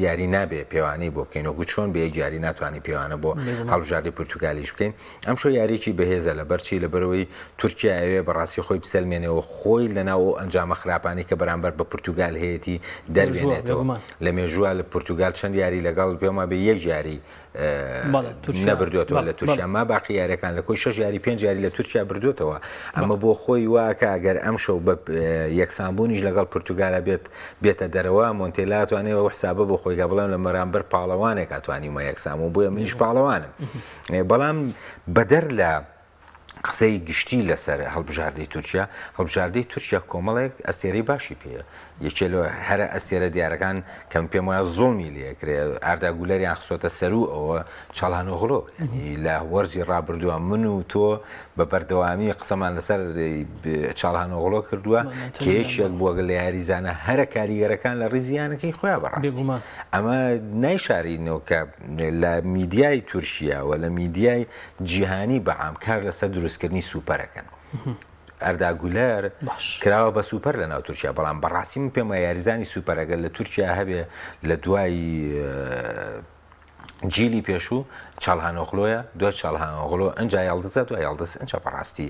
یاری نابێ پێوانەی بۆ بکەین وەکو چۆن بە یەک یاری ناتوانانی پێوانە بۆ هەڵبژاردەی پورتوگالیش بکەین ئەمشەو یاریی بەهێزە لەبەرچی لەبەرەوەی تورکیا ئەوێ بەڕاستی خۆی بسەلمێنەوە خۆی لەناو ئەو ئەنجامە خراپانەی کە بەرامبەر بە پورتوگال هەیەی مێژووە دەربێنێتەوە بێگومان لە مێژووە لە پورتوگال چەند یاری لەگەڵ پێم وابێ یەک یاری بەڵێ تورکیا نەبردوێتەوە بەڵێ لە تورکیا بەڵێ ما باقی یاریەکان لە کۆی شەش یاری پێنج یاری لە تورکیا بردوێتەوە ئەمە بەڵێ بۆ خۆی واکە ئەگەر ئەم شەو بە یەکسانبوونیش لەگەڵ پورتوگالە بێت بێتە دەرەوە مۆنتێلا توانێت ئەو حسابە بۆ خۆی کە بڵێم لە مەرامبەر پاڵەوانێک توانیومە یەکسان بووم بۆیە منیش بێگومان پاڵەوانم بەڵام بەدەر لە. قسەی گشتی لەسەر هەڵبژاردەی تورکیا، هەڵبژاردەی تورکیا کۆمەڵێک ئەستێرەی باشی پێیە، یەکێ لە هەرە ئەستێرە دیارەکان کە من پێم وایە زوڵمی لێ ئەکرێ ئاردا گولەریان خستۆتە سەروو ئەوە چاڵهانۆغلۆ، یانی لە وەرزی ڕابردووە من و تۆ بە بەردەوامی قسەمان لەسەر چاڵهانۆغلۆ کردووە کە یەکێک بووە لە یاریزانە هەرە کاریگەرەکان لە ڕیزی یانەکەی خۆیان بەڕاستی ئەمە نایشارینەوە کە لە میدیای تورکیا و لە میدیای جیهانی بە عام کار لەسەر دروستکردنی سوپەرەکەن. ئەردا گولەر کراوە بە سوپەر لە ناو تورکیا بەڵام بەڕاستی من پێم وایە یاریزانی سوپەر ئەگەر لە تورکیا هەبێ لە دوای جیلی پێشوو چاڵهانۆغلۆیە دوای چاڵهانۆغلۆ ئەنجا یاڵدزە دوای یاڵدز ئەنجا بەڕاستی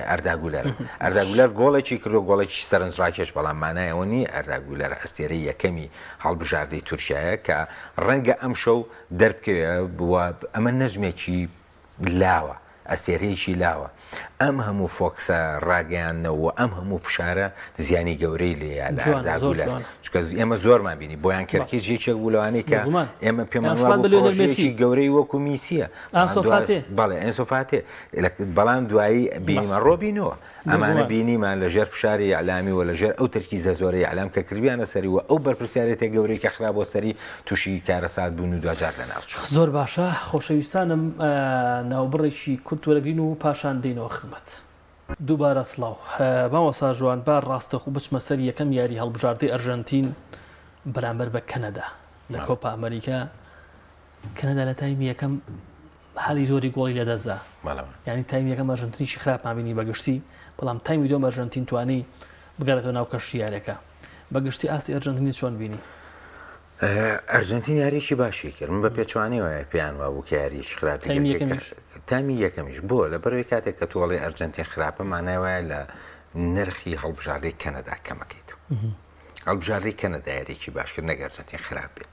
ئەردا گولەر ئەردا گولەر گۆڵێکی کردو گۆڵێکی سەرنجڕاکێش بەڵام مانای ئەوە نییە ئەردا گولەر ئەستێرەی یەکەمی هەڵبژاردەی تورکیایە کە ڕەنگە ئەمشەو دەربکەوێ و ئەمە نەجمێکی لاوە، ئەستێرەیەکی لاوە، ئەم هەموو فۆکسە ڕاگەیاندنە و ئەم هەموو فشارە زیانی گەورەی لێیە لە جوانە، ئەردا زۆر گولەر، جوانە. چونکە ئێمە زۆرمان بینی بۆیان بەڵێ. کەرکیج یەکێک بوو لەوانەی کە بێگومان. ئێمە پێمان یان شمان وابوو بە لیۆنێل مێسی. پڕۆژەیەکی گەورەی وەکو میسییە، بەڵام ئانسۆ دوای فاتێ. بەڵێ ئێنسۆ فاتێ بەڵام دوایی بەڵێ. بینیمان ڕۆبینۆ ئەمانە بێگومان. بینیمان لە ژێر فشاری ئیعلامی و لە ژێر ئەو تەرکیزە زۆرەی ئیعلام کە کردبیانە سەری و ئەو بەرپرسیارێتیە گەورەی کە خرابووە سەری تووشی کارەسات بوون و دواجار لەناوچوون. زۆر باشە خۆشەویستانم ناوبڕێکی کورت وەرەگرین و پاشان دێینەوە خزمەت. دووبارە سڵاو مامۆستا ژوان با ڕاستەخۆ بچمە سەر یەکەم یاری هەڵبژاردەی ئەرژەنتین بەرامبەر بە کەنەدا لە کۆپا ئەمریکا کەنەدا لە تایمی یەکەم هەلی زۆری گۆڵی لەدەستدا یانی تایمی یەکەم ئەرژەنتینیشی خراپمان بینی بەگشتی بەڵام تایمی دووەم ئەرژەنتین توانی بگەڕێتەوە ناو کەشتی یاریەکە بەگشتی ئاستی ئەرژەنتینی چۆن بینی؟ ئەرجنتین یاریێکی باشی کرد من بە پێچوانی وایە پێیان وابوو کە یاریێکی خراپی تایمی یەکەمیش تامی یەکەمیش بۆ لە بەرەوەی کاتێک کە تۆڵی ئەرجنتین خراپە مانای وایە لە نرخی هەڵبژاردەی کەنەدا کەمەکەیت هەڵبژاردەی کەنەدا یاریێکی باش کرد نەک ئەرجنتین خراپ بێت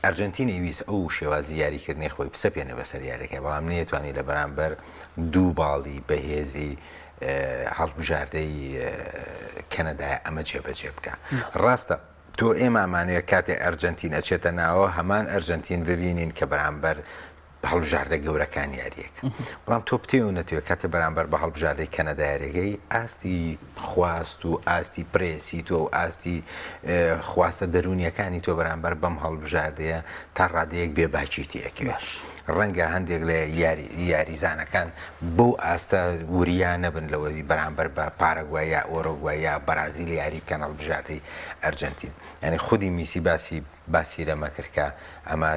ئەرجەنتین ئەیویست ئەو شێوازی یاریکردنەی خۆی بسەپێنێ بەسەر یاریەکە، بەڵام نەیتوانی لە بەرامبەر دوو باڵی بەهێزی هەڵبژاردەی کەنەدای ئەمە جێبەجێ بکە. ڕاستە تۆ ئێمامانەیە کاتێ ئەرجەنتین ئەچێتە ناوە هەمان ئەرجەنتین ببینین کە بەرامبەر هەڵبژاردە گەورەکان یاریەکە بەڵام تۆ بتەوێ و نەتەوێ کاتێ بەرامبەر بە هەڵبژاردەی کەنەدا یاریەکەی ئاستی خواست و ئاستی پرێسی تۆ و ئاستی خواستە دەروونیەکانی تۆ بەرامبەر بەم هەڵبژاردەیە تا ڕادەیەک بێ باکی تێکەوێت ڕەنگە هەندێک لە یاری یاریزانەکان بەو ئاستە وریا نەبن لەوەی بەرامبەر بە پارەگوای یا ئۆرۆگوای یا بەرازیل یاری بکەن هەڵبژاردەی ئەرجەنتین یعنی خودی میسی باسی باسی لەمە کرد کە ئەمە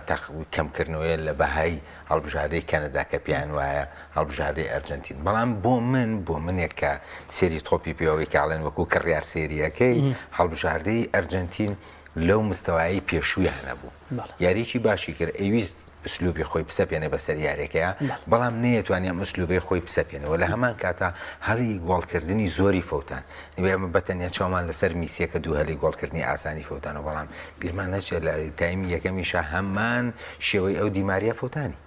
کەمکردنەوەیە لە بەهای هەڵبژاردەی کەنەدا کە پێیان وایە هەڵبژاردەی ئەرجەنتین بەڵام بۆ من بۆ منێک کە سێری تۆپی پێوەی کاڵێن وەکو کڕیار سێریەکەی هەڵبژاردەی ئەرجەنتین لەو مستەوایی پێشوویان نەبوو یاریی باشی کرد ئەویست ئسلوبی خۆی بسەپێنێ بەسەر یاریەکەیا بەڵام نەیەتوانی ئەم ئسلوبەی خۆی بسەپێنێ و لە هەمان کاتا هەلی گۆڵکردنی زۆری فەوتان ئێمە بە تەنیا چاومان لەسەر میسیە کە دوو هەلی گۆڵکردنی ئاسانی فەوتانەوە بەڵام بیرمان نەچێت لە تایمی یەکەمیشا هەمان شێوەی ئەو دیماریا فەوتانی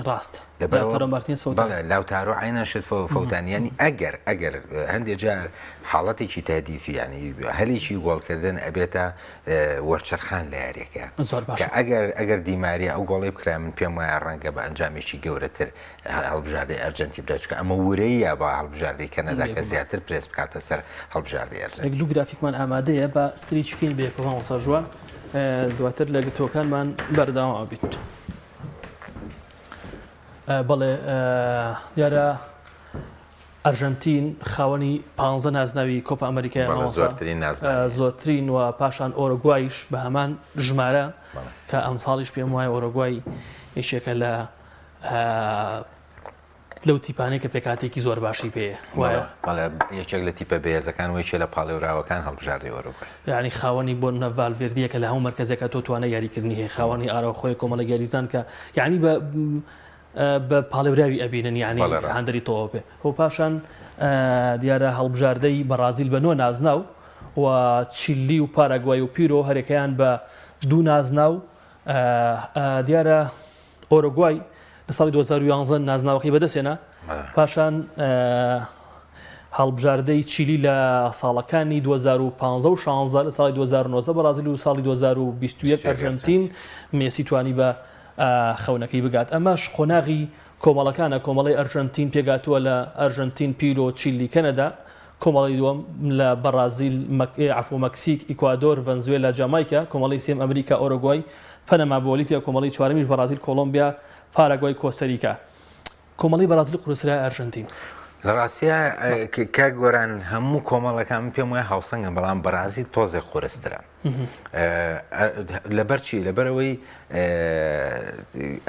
ڕاست لاوتارۆ مارتینێز فەوتان بەڵێ لاوتارۆ عینەن شت فەوتانی یانی ئەگەر ئەگەر هەندێک جار حاڵەتێکی تهدیفی یانی هەلێکی گۆڵکردن ئەبێتە وەرچەرخان لە یاریەکە زۆر باشە ئەگەر ئەگەر دیماریا ئەو گۆڵی بکرا من پێم وایە ڕەنگە بە ئەنجامێکی گەورەتر هەڵبژاردەی ئەرجنتی برا چکە ئەمە ورەیە بە هەڵبژاردەی کەنەدا کە زیاتر پرێس بکاتە سەر هەڵبژاردەی ئەرجنتین دوو گرافیکمان ئامادەیە بە ستریچ بکەین بەیەکەوە مامۆستا ژوان دواتر لە گرتوەکانمان بەردەوام بیت. بەڵێ دیارە ئەرژەنتین خاوەنی پانزە نازناوی کۆپا ئەمریکای زۆرترین و پاشان ئۆرۆگوایش بە هەمان ژمارە کە ئەمساڵیش پێم وایە ئۆرۆگوای یەکێکە لە لەو تیپانەی کە پێکاتێکی زۆر باشی پێ وایە یەکێک لە تیپە بەهێزەکان و یەکێ لە پاڵێوراوەکان هەڵبژاردەی ئۆرۆگوای یعنی خاوەنی بۆ نە ڤالڤێردیە کە لە هەموو مەرکەزێکە تۆ توانای یاریکردنی هەیە خاوەنی ئاراوخۆی کۆمەڵێک یاریزان کە یعنی بە بە پاڵێوراوی ئەبینن یعنی هاندەری تۆپێ و پاشان دیارە هەڵبژاردەی بەڕازیل بە نۆ نازناو و چیلی و پاراگوای و پیرۆ هەرێکەیان بە دوو نازناو دیارە ئۆرۆگوای لە ساڵی 2011 نازناوەکەی بەدەستهێنا پاشان هەڵبژاردەی چیلی لە ساڵەکانی 2015 و 16 لە ساڵی 2009 بەڕازیل و ساڵی 2021 ئەرژەنتین مێسی توانی بە خەونەکەی بگات ئەمەش قۆناغی. کۆمەڵەکانە، کۆمەڵەی ئەرژەنتین پێکهاتووە لە ئەرژەنتین، پیرۆ، چیللی، کەنەدا، کۆمەڵەی دووەم لە بەڕازیل، عەفوو مەکسیک، ئیکوادۆر، ڤەنزوێلا، جامایکا، کۆمەڵەی سێیەم ئەمریکا، ئۆرۆگوای، پەنەما، بۆلیڤیا، کۆمەڵەی چوارەمیش بەڕازیل، کۆڵۆمبیا، پاراگوای، کۆستاریکا. کۆمەڵەی بەڕازیل قورسترە ئەرژەنتین. لە ڕاستیا کاک گۆران هەموو کۆمەڵەکان من پێم وایە هاوسەنگن بەڵام بەڕازیل تۆزێک قورسترە. لەبەر چی؟ لەبەرئەوەی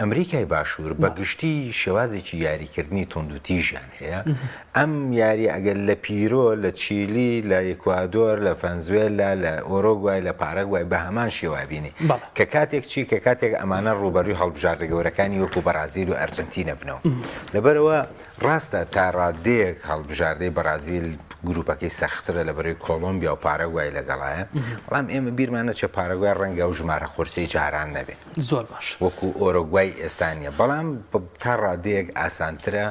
ئەمریکای باشوور بە گشتی شێوازێکی یاریکردنی توندوتیژیان هەیە. ئەم یاری ئەگەر لە پیرۆ، لە چیلی، لە ئیکوادۆر، لە فەنزوێلا، لە ئۆرۆگوای، لە پاراگوای بە هەمان شێوە بینی کە کاتێک چی کە کاتێک ئەمانە ڕووبەرووی هەڵبژاردە گەورەکانی وەکو بەرازیل و ئەرجەنتینە بنەوە. لەبەرئەوە ڕاستە تا ڕاددەیەک هەڵبژاردەی بەڕازیل گروپەکەی سەختترە لەبەرەی کۆڵۆمبیا و پاراگوای لەگەڵایە، بەڵام ئێمە بیرمان نەچێت پاراگوای ڕەنگە ئەو ژمارە قورسەی جاران نەبێت. زۆر باش. وەکو ئۆرۆگوای ئێستا نییە، بەڵام تا ڕاددەیەک ئاسانترە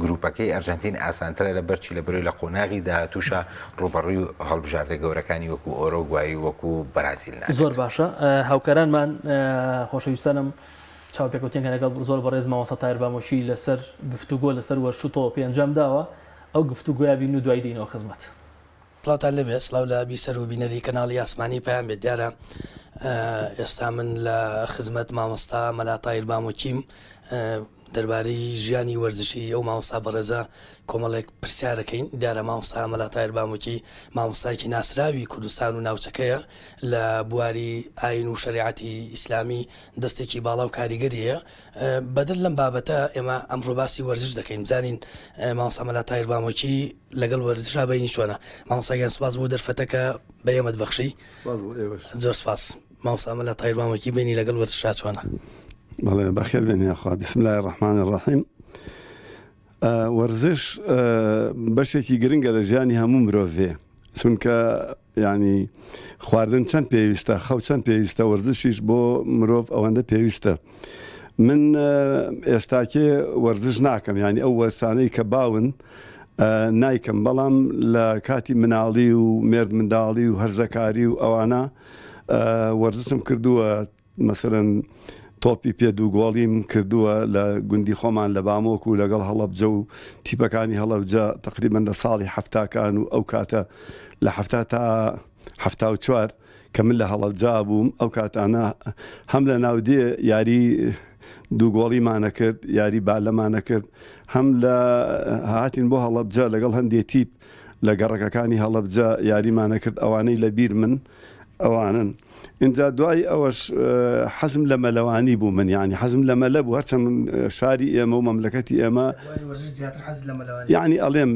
گروپەکەی ئەرجەنتین ئاسانترە لەبەرچی لەبەرەی لە قۆناغی داهاتووشا ڕووبەڕووی هەڵبژاردە گەورەکانی وەکو ئۆرۆگوای و وەکو بەرازیل نابێت. زۆر باشە هاوکارانمان خۆشەویستانم چاوپێکەوتنێکیان لەگەڵ زۆر بەڕێز مامۆستا تاهیر بامۆکی لەسەر گفتوگۆ لەسەر وەرش و تۆپی ئەنجام داوە، ئەو گفتوگۆیە بین و دوایی دێینەوە خزمەت. سڵاوتان لێبێت سڵاو لە بیسەر و بینەری کەناڵی ئاسمانی پەیام بێت دیارە ئێستا من لە خزمەت مامۆستا مەلا تاهیر بامۆکیم دەربارەی ژیانی وەرزشی ئەو مامۆستا بەڕێزە کۆمەڵێک پرسیارەکەین دیارە مامۆستا مەلا تاهیر بامۆکی مامۆستایەکی ناسراوی کوردستان و ناوچەکەیە لە بواری ئاین و شەریعەتی ئیسلامی دەستێکی باڵا و کاریگەری هەیە. بەدەر لەم بابەتە ئێمە ئەمڕۆ باسی وەرزش دەکەین بزانین مامۆستا مەلا تاهیر بامۆکی لەگەڵ وەرزشا بەینی چۆنە. مامۆستا گیان سپاس بۆ دەرفەتە کە بە ئێمەت بەخشی. سپاس بۆ ئێوەش. زۆر سپاس. مامۆستا مەلا تاهیر بامۆکی بەینی لەگەڵ وەرزشا چۆنە؟ بەڵێ بەخێر بێن یاخوا. بسم اللە الرحمن الرحیم. وەرزش بەشێکی گرنگە لە ژیانی هەموو مرۆڤێ چونکە یانی خواردن چەند پێویستە خەو چەند پێویستە وەرزشیش بۆ مرۆڤ ئەوەندە پێویستە من ئێستاکێ وەرزش ناکەم یانی ئەو وەرسانەی کە باون نایکەم بەڵام لە کاتی مناڵی و مێرد منداڵی و هەرزەکاری و ئەوانە وەرزشم کردووە مەسەلەن تۆپی پێ دوو گۆڵیم کردووە لە گوندی خۆمان لە بامۆک و لەگەڵ هەڵەبجە و تیپەکانی هەڵەبجە تەقریبەن لە ساڵی حەفتاکان و ئەو کاتە لە حەفتا تا 74 کە من لە هەڵەبجە بووم ئەو کاتانە هەم لە ناودێ یاری دوو گۆڵیمانە کرد یاری بالەمانە کرد هەم لە هاتین بۆ هەڵەبجە لەگەڵ هەندێ تیپ لە گەڕەکەکانی هەڵەبجە یاریمانە کرد ئەوانەی لە بیر من ئەوانن. ئینجا دوای ئەوەش حەزم لە مەلەوانی بوو من یانی حەزم لە مەلە بوو هەرچەند شاری ئێمە و مەملەکەتی ئێمە یانی ئەڵێم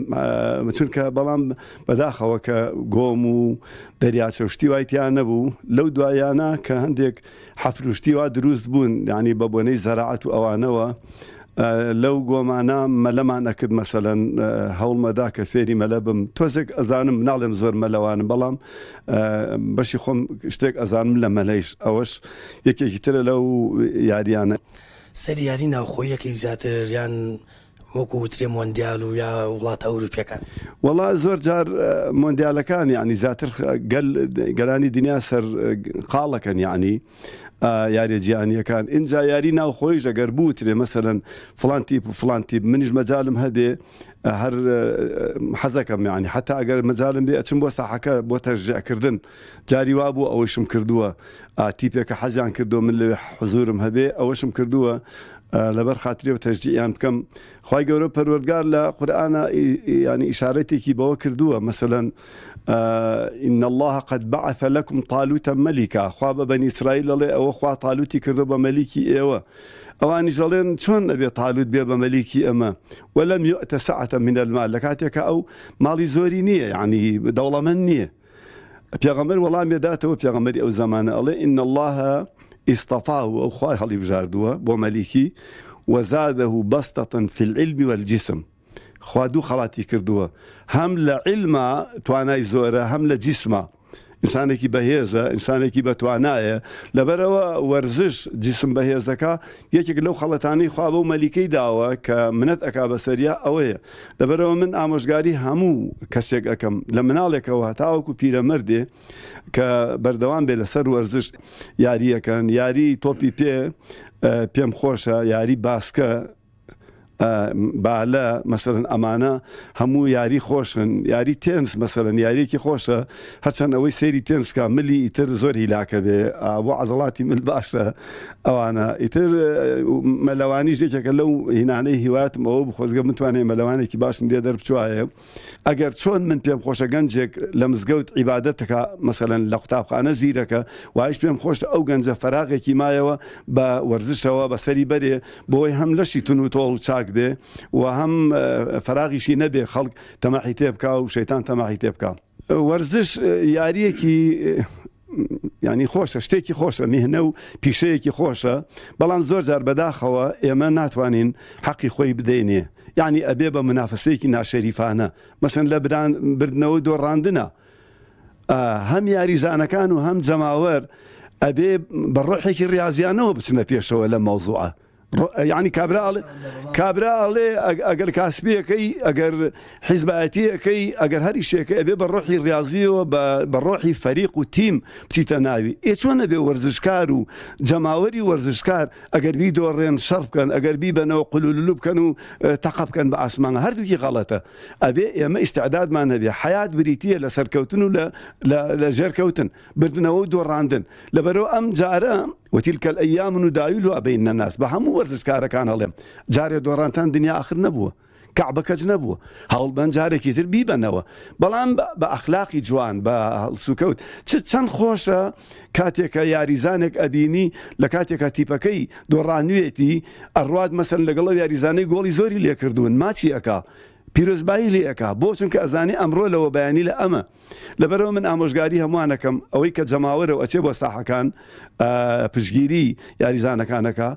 چونکە بەڵام بەداخەوە کە گۆم و دەریاچە و شتی وای تیا نەبوو لەو دوایانە کە هەندێک حەفر و شتی وا دروست بوون یانی بە بۆنەی زەراعەت و ئەوانەوە لەو گۆمانە مەلەمان ئەکرد مەسەلەن هەوڵمەدا کە فێری مەلە بم تۆزێک ئەزانم ناڵێم زۆر مەلەوانم بەڵام بەشی خۆم شتێک ئەزانم لە مەلەیش ئەوەش یەکێکی ترە لەو یاریانە. سەیری یاری ناوخۆییەکەی زیاتر یان وەکو وترێ مۆندیال و یا وڵاتە ئەوروپیەکان؟ وەڵا زۆر جار مۆندیالەکان یانی زیاتر گەل گەلانی دنیا سەر قاڵەکەن یانی یاریە جیهانیەکان ئینجا یاری ناوخۆیش ئەگەر بوترێ مەسەلەن فڵان تیپ و فڵان تیپ منیش مەجالم هەبێ هەر حەزەکەم یانی حتا ئەگەر مەجالم بێ ئەچم بۆ ساحەکە بۆ تەشجیعکردن جاری وا بوو ئەوەیشم کردووە تیپێکە حەزیان کردووە من لەوێ حزورم هەبێ ئەوەشم کردووە لەبەر خاتری و تەشجیعیان بکەم خوای گەورە پەروەردگار لە قورئانا یانی ئیشارەتێکی بەوە کردووە مەسەلەن ان اللە قد بعث لکم طالوت ملکا خوا بە بەنی ئیسرائیل ئەڵێ ئەوە خوا طالوتی کردووە بە مەلیکی ئێوە ئەوانیش ئەڵێن چۆن ئەبێ طالوت بێ بە مەلیکی ئەمە ولم یؤت سعة من المال لە کاتێکا ئەو ماڵی زۆری نییە یعنی دەوڵەمەند نییە پێغەمبەر وەڵامی داتەوە پێغەمبەری ئەو زەمانە ئەڵێ ان اللە اصطفاه ئەو خوای هەڵیبژاردووە بۆ مەلیکی وزاده بسطة فی العلم والجسم خوا دوو خەڵاتی کردووە هەم لە عیلما توانای زۆرە هەم لە جیسما. ئینسانێکی بەهێزە، ئینسانێکی بەتوانایە، لەبەرئەوە وەرزش جیسم بەهێز دەکا، یەکێک لەو خەڵەتانەی خوا بەو مەلیکەی داوە کە منەت ئەکا بەسەریا ئەوەیە، لەبەرئەوە من ئامۆژگاری هەموو کەسێک ئەکەم لە مناڵێکەوە هەتاوەکو پیرەمەردێ کە بەردەوام بێ لەسەر وەرزش یارییەکەن، یاری تۆپی پێ پێم خۆشە، یاری باسکە بالە مەسەلەن ئەمانە هەموو یاری خۆشن یاری تێنس مەسەلەن یاریەکی خۆشە هەرچەند ئەوەی سەیری تێنس کا ملی ئیتر زۆر هیلاکە بێ بۆ عەزەڵاتی مل باشە ئەوانە ئیتر مەلەوانیش یەکێکە لەو هینانەی هیواتم ئەوە بوو خۆزگە بتوانێ مەلەوانێکی باشم لێ دەربچوایە ئەگەر چۆن من پێم خۆشە گەنجێک لە مزگەوت عیبادەت کا مەسەلەن لە قوتابخانە زیرەکە وایش پێم خۆشە ئەو گەنجە فەراغێکی مایەوە بە وەرزشەوە بەسەری بەرێ بۆی هەم لەشی تون و تۆڵ و چاک بێ و هەم فەراغیشی نەبێ خەڵک تەماحی تێ بکا و شەیتان تەماحی تێ بکا. وەرزش یارییەکی یانی خۆشە شتێکی خۆشە میهنە و پیشەیەکی خۆشە بەڵام زۆر جار بەداخەوە ئێمە ناتوانین حەقی خۆی بدەینێ یعنی ئەبێ بە منافسەیەکی ناشەریفانە مەسەن لە بران بردنەوە دۆڕاندنە هەم یاریزانەکان و هەم جەماوەر ئەبێ بە ڕۆحێکی ڕاضیانەوە بچنە پێشەوە لە مەوزوعە یانی کابرا ئەڵێ کابرا ئەڵێ ئەگەر کاسبیەکەی ئەگەر حیزبایەتیەکەی ئەگەر هەر ئیشێکە ئەبێ بە ڕۆحی ڕاضیەوە بە ڕۆحی فەریق و تیم بچیتە ناوی ئێ چۆن ئەبێ وەرزشکار و جەماوەری وەرزشکار ئەگەر بیدۆڕێن شەڕ بکەن ئەگەر بیبەنەوە قولولولو بکەن و تەقە بکەن بە ئاسمان هەردووکی غەڵەتە ئەبێ ئێمە ئیستعدادمان هەبێ حەیات بریتیە لە سەرکەوتن و لە لە ژێرکەوتن بردنەوە و دۆڕاندن لەبەرئەوە ئەم جارە وتلک الایام نداولها بین الناس بە هەموو وەرزشکارەکان ئەڵێم جارێ دۆڕانتان دنیا ئاخر نەبووە کەعبە کەچ نەبووە هەوڵبەن جارێکی تر بیبەنەوە بەڵام بە ئەخلاقی جوان بە هەڵسوکەوت چ چەند خۆشە کاتێکە یاریزانێک ئەبینی لە کاتێکە تیپەکەی دۆڕانوێتی ئەڕوات مەسەن لەگەڵ ئەو یاریزانەی گۆڵی زۆری لێکردوون ماچی ئەکا پیرۆزبایی لێ ئەکا بۆ چونکە ئەزانێ ئەمڕۆ لەوە بەیانی لە ئەمە لەبەرئەوە من ئامۆژگاری هەمووان ئەکەم ئەوەی کە جەماوەرە و ئەچێ بۆ ساحەکان پشتگیری یاریزانەکان ئەکا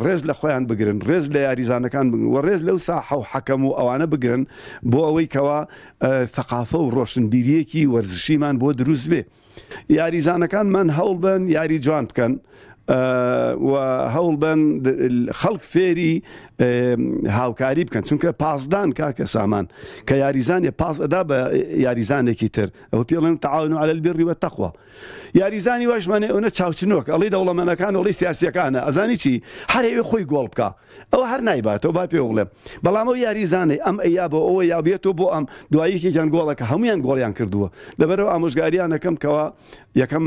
ڕێز لە خۆیان بگرن ڕێز لە یاریزانەکان بگرن و ڕێز لەو ساحە و حەکەم و ئەوانە بگرن بۆ ئەوەی کەوا ثەقافە و ڕۆشنبیریەکی وەرزشیمان بۆ دروست بێ. یاریزانەکانمان هەوڵبەن یاری جوان بکەن و هەوڵبەن خەڵک فێری هاوکاری بکەن چونکە پاسدان کاکە سامان کە یاریزانێ پاس ئەدا بە یاریزانێکی تر ئەو پێڵێن تعاون على البر والتقوى یاریزانی واشمانێ ئەوە چاوچنۆک ئەڵی دەوڵەمەنەکان وڵی سیاسیەکانە ئەزانی چی هەر ئەوێ خۆی گۆڵ بکە ئەوە هەر نایباتەوە با پێ بڵێم بەڵام ئەو یاریزانەی ئەم ئەیا بۆ ئەوە یا بێتەوە بۆ ئەم دوایی یەکێکیان گۆڵەکە هەمویان گۆڵیان کردووە لەبەرەوە ئامۆژگاریان ئەکەم کەوا یەکەم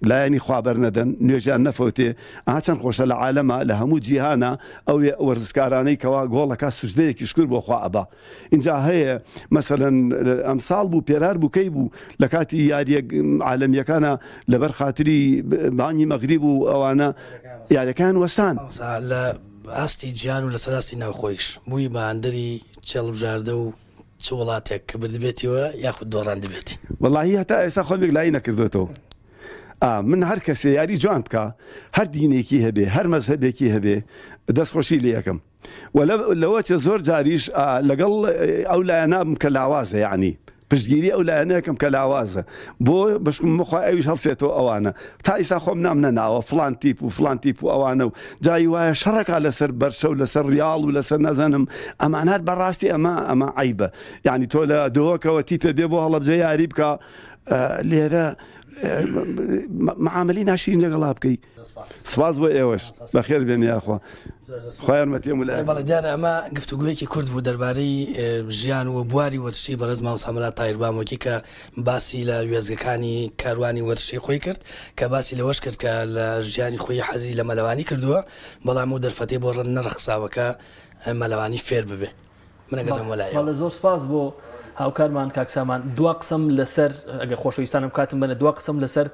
لایەنی خوا بەرنەدەن نوێژیان نەفەوتێ ئەها چەند خۆشە لە عالەما لە هەموو جیهانا ئەو وەرزشکارانەی کەوا گۆڵەکە سوجدەیەکی شکر بۆ خوا ئەبا ئینجا هەیە مەسەلەن ئەمساڵ بوو پێرار بوو کەی بوو لە کاتی یاریە عالەمیەکانە لەبەر خاتری بانگی مەغریب و ئەوانە یاریەکان وەستان. مامۆستا لە ئاستی جیهان و لەسەر ئاستی ناوخۆیش بووی بە هاندەری چ هەڵبژاردە و چ وڵاتێک کە بردبێتیەوە یاخود دۆڕاندبێتی؟ وەڵاهی هەتا ئێستا خۆم یەکلایی نەکردۆتەوە ئا من هەر کەسێ یاری جوان بکا هەر دینێکی هەبێ هەر مەزهەبێکی هەبێ دەستخۆشی لێ ئەکەم وە لەوە چێ زۆر جاریش لەگەڵ ئەو لایەنابم کە لاوازە یەعنی پشتگیری ئەو لایەنەکەم کە لاوازە بۆ بەشکم مخوا ئەویش هەڵسێتەوە ئەوانە تا ئیستا خۆم نام نەناوە فلان تیپ و فلان تیپ و ئەوانە و جایی وایە شەڕەکە لەسەر بەرشە و لەسەر ڕیاڵ و لەسەر نازانم ئەمانات بەڕاستی ئەمە ئەمە عیبە یعنی تۆ لە دهۆکەوە تیپێ بێ بۆ هەڵەبجە یاری بکە لێرە معاملی ناشرین لەگەڵا بکەی سپاس بۆ ئێوەش بەخێر بێن یاخوا خوا یارمەتی هەموو لایەک. بەڵێ دیارە ئەمە گفتوگۆیەکی کورت بوو دەربارەی ژیان و بواری وەرزشی بەڕێز مامۆستا مەلا تاهیر بامۆکی کە باسی لە وێستگەکانی کاروانی وەرزشی خۆی کرد کە باسی لەوەش کرد کە لە ژیانی خۆی حەزی لە مەلەوانی کردووە بەڵام ئەو دەرفەتەی بۆ نەڕەخساوە کە مەلەوانی فێر ببێ من ئەگەڕێمەوە لای ئێوە. بەڵێ زۆر سپاس بۆ هاوکارمان کاک سامان دوا قسەم لەسەر ئەگەر خۆشەویستانم کاتم بەنە دوا قسەم لەسەر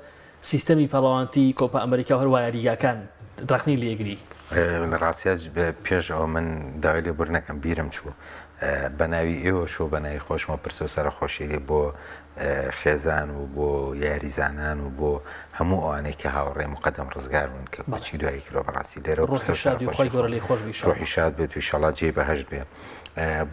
سیستەمی پاڵەوانتی کۆپا ئەمریکا و هەروا یاریگاکان ڕەخنەی لێگری. لە ڕاستیا پێش ئەوە من داوای لێبوردن ئەکەم بیرم چوو. بە ناوی ئێوەش و بە ناوی خۆشمەوە پرسە و سەرەخۆشی بۆ خێزان و بۆ یاریزانان و بۆ هەموو ئەوانەی کە هاوڕێ موقەدەم ڕزگار بوون کە کۆچی دوایی کردوە بەڕاستی لێرەوە پرسە ڕۆحی و شادی و خوای سەرەخۆشی گەورە خۆم لێی خۆش بی ان شاء ڕۆحی اللە. شاد بێت و ئیشەڵا جێی بەهەشت بێ.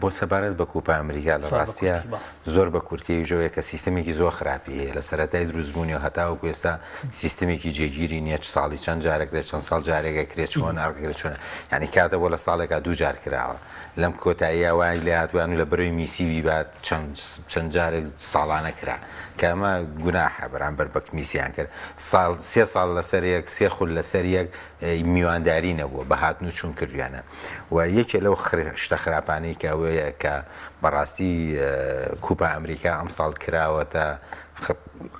بۆ سەبارەت بە کوپا ئەمریکا لە زۆر بە ڕاستیا کورتی بەڵێ. زۆر بە کورتی ئەویش ئەوەیە کە سیستەمێکی زۆر خراپی هەیە لە سەرەتای دروستبوونیەوە هەتاوەکو ئێستا سیستەمێکی جێگیری نییە چ ساڵی چەند جارێک لە چەند ساڵ جارێک ئەکرێت چۆن ئەکرێت چۆن یعنی کاتە بۆ لە ساڵێکا دوو جار کراوە لەم کۆتاییە وای لێ هاتووە یان لە بەرەی میسی بیبات چەند چەند جارێک ساڵانە کرا کە ئەمە گوناحە بەرامبەر بە میسیان کرد ساڵ سێ ساڵ لەسەر یەک سێ خول لەسەر یەک میوانداری نەبووە بە هاتن و چوون کردویانە و یەکێ لەو شتە خراپانەی کە ئەوەیە کە بەڕاستی کوپا ئەمریکا ئەمساڵ کراوەتە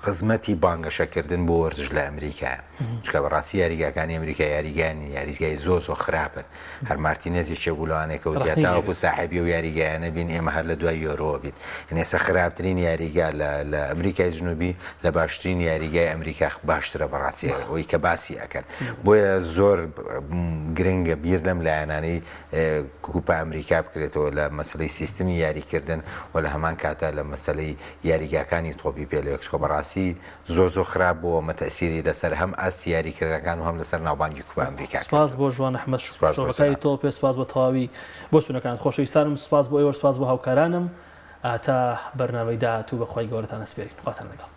خزمەتی بانگەشەکردن بۆ وەرزش لە ئەمریکایە چونکە بەڕاستی یاریگاکانی ئەمریکا یاریگانی یاریگای زۆر زۆر خراپن هەر مارتینێز یەکێ بوو لەوانەیە کە وتی هەتاوەکو ساحێبی ئەو یاریگایانە بین ئێمە هەر لە دوای یۆرۆوە بین یعنی ئێستا خراپترین یاریگا لە لە ئەمریکای جنوبی لە باشترین یاریگای ئەمریکا باشترە بەڕاستی ئەوەی کە باسی ئەکەن بۆیە زۆر گرنگە بیر لەم لایەنانەی کوپا ئەمریکا بکرێتەوە لە مەسلەی سیستمی یاریکردن و لە هەمان کاتا لە مەسلەی یاریگاکانی تۆپی پێ لەوێ چونکە بەڕاستی زۆر زۆر خراپ بووە ئەمە تەئسیری لەسەر هەم ئاستی یاریکردنەکان و هەم لەسەر ناوبانگی کوپا ئەمریکا کرد. سپاس بۆ ژوان ئەحمەد سپاس بۆ شرۆڤەکاری جەنابت. تۆپێ سپاس بۆ تەواوی بۆچوونەکانت خۆشەویستانم سپاس بۆ ئێوەش سپاس بۆ هاوکارانم تا بەرنامەی داهاتوو بە خوای گەورەتان ئەسپێرین خواتان لەگەڵ.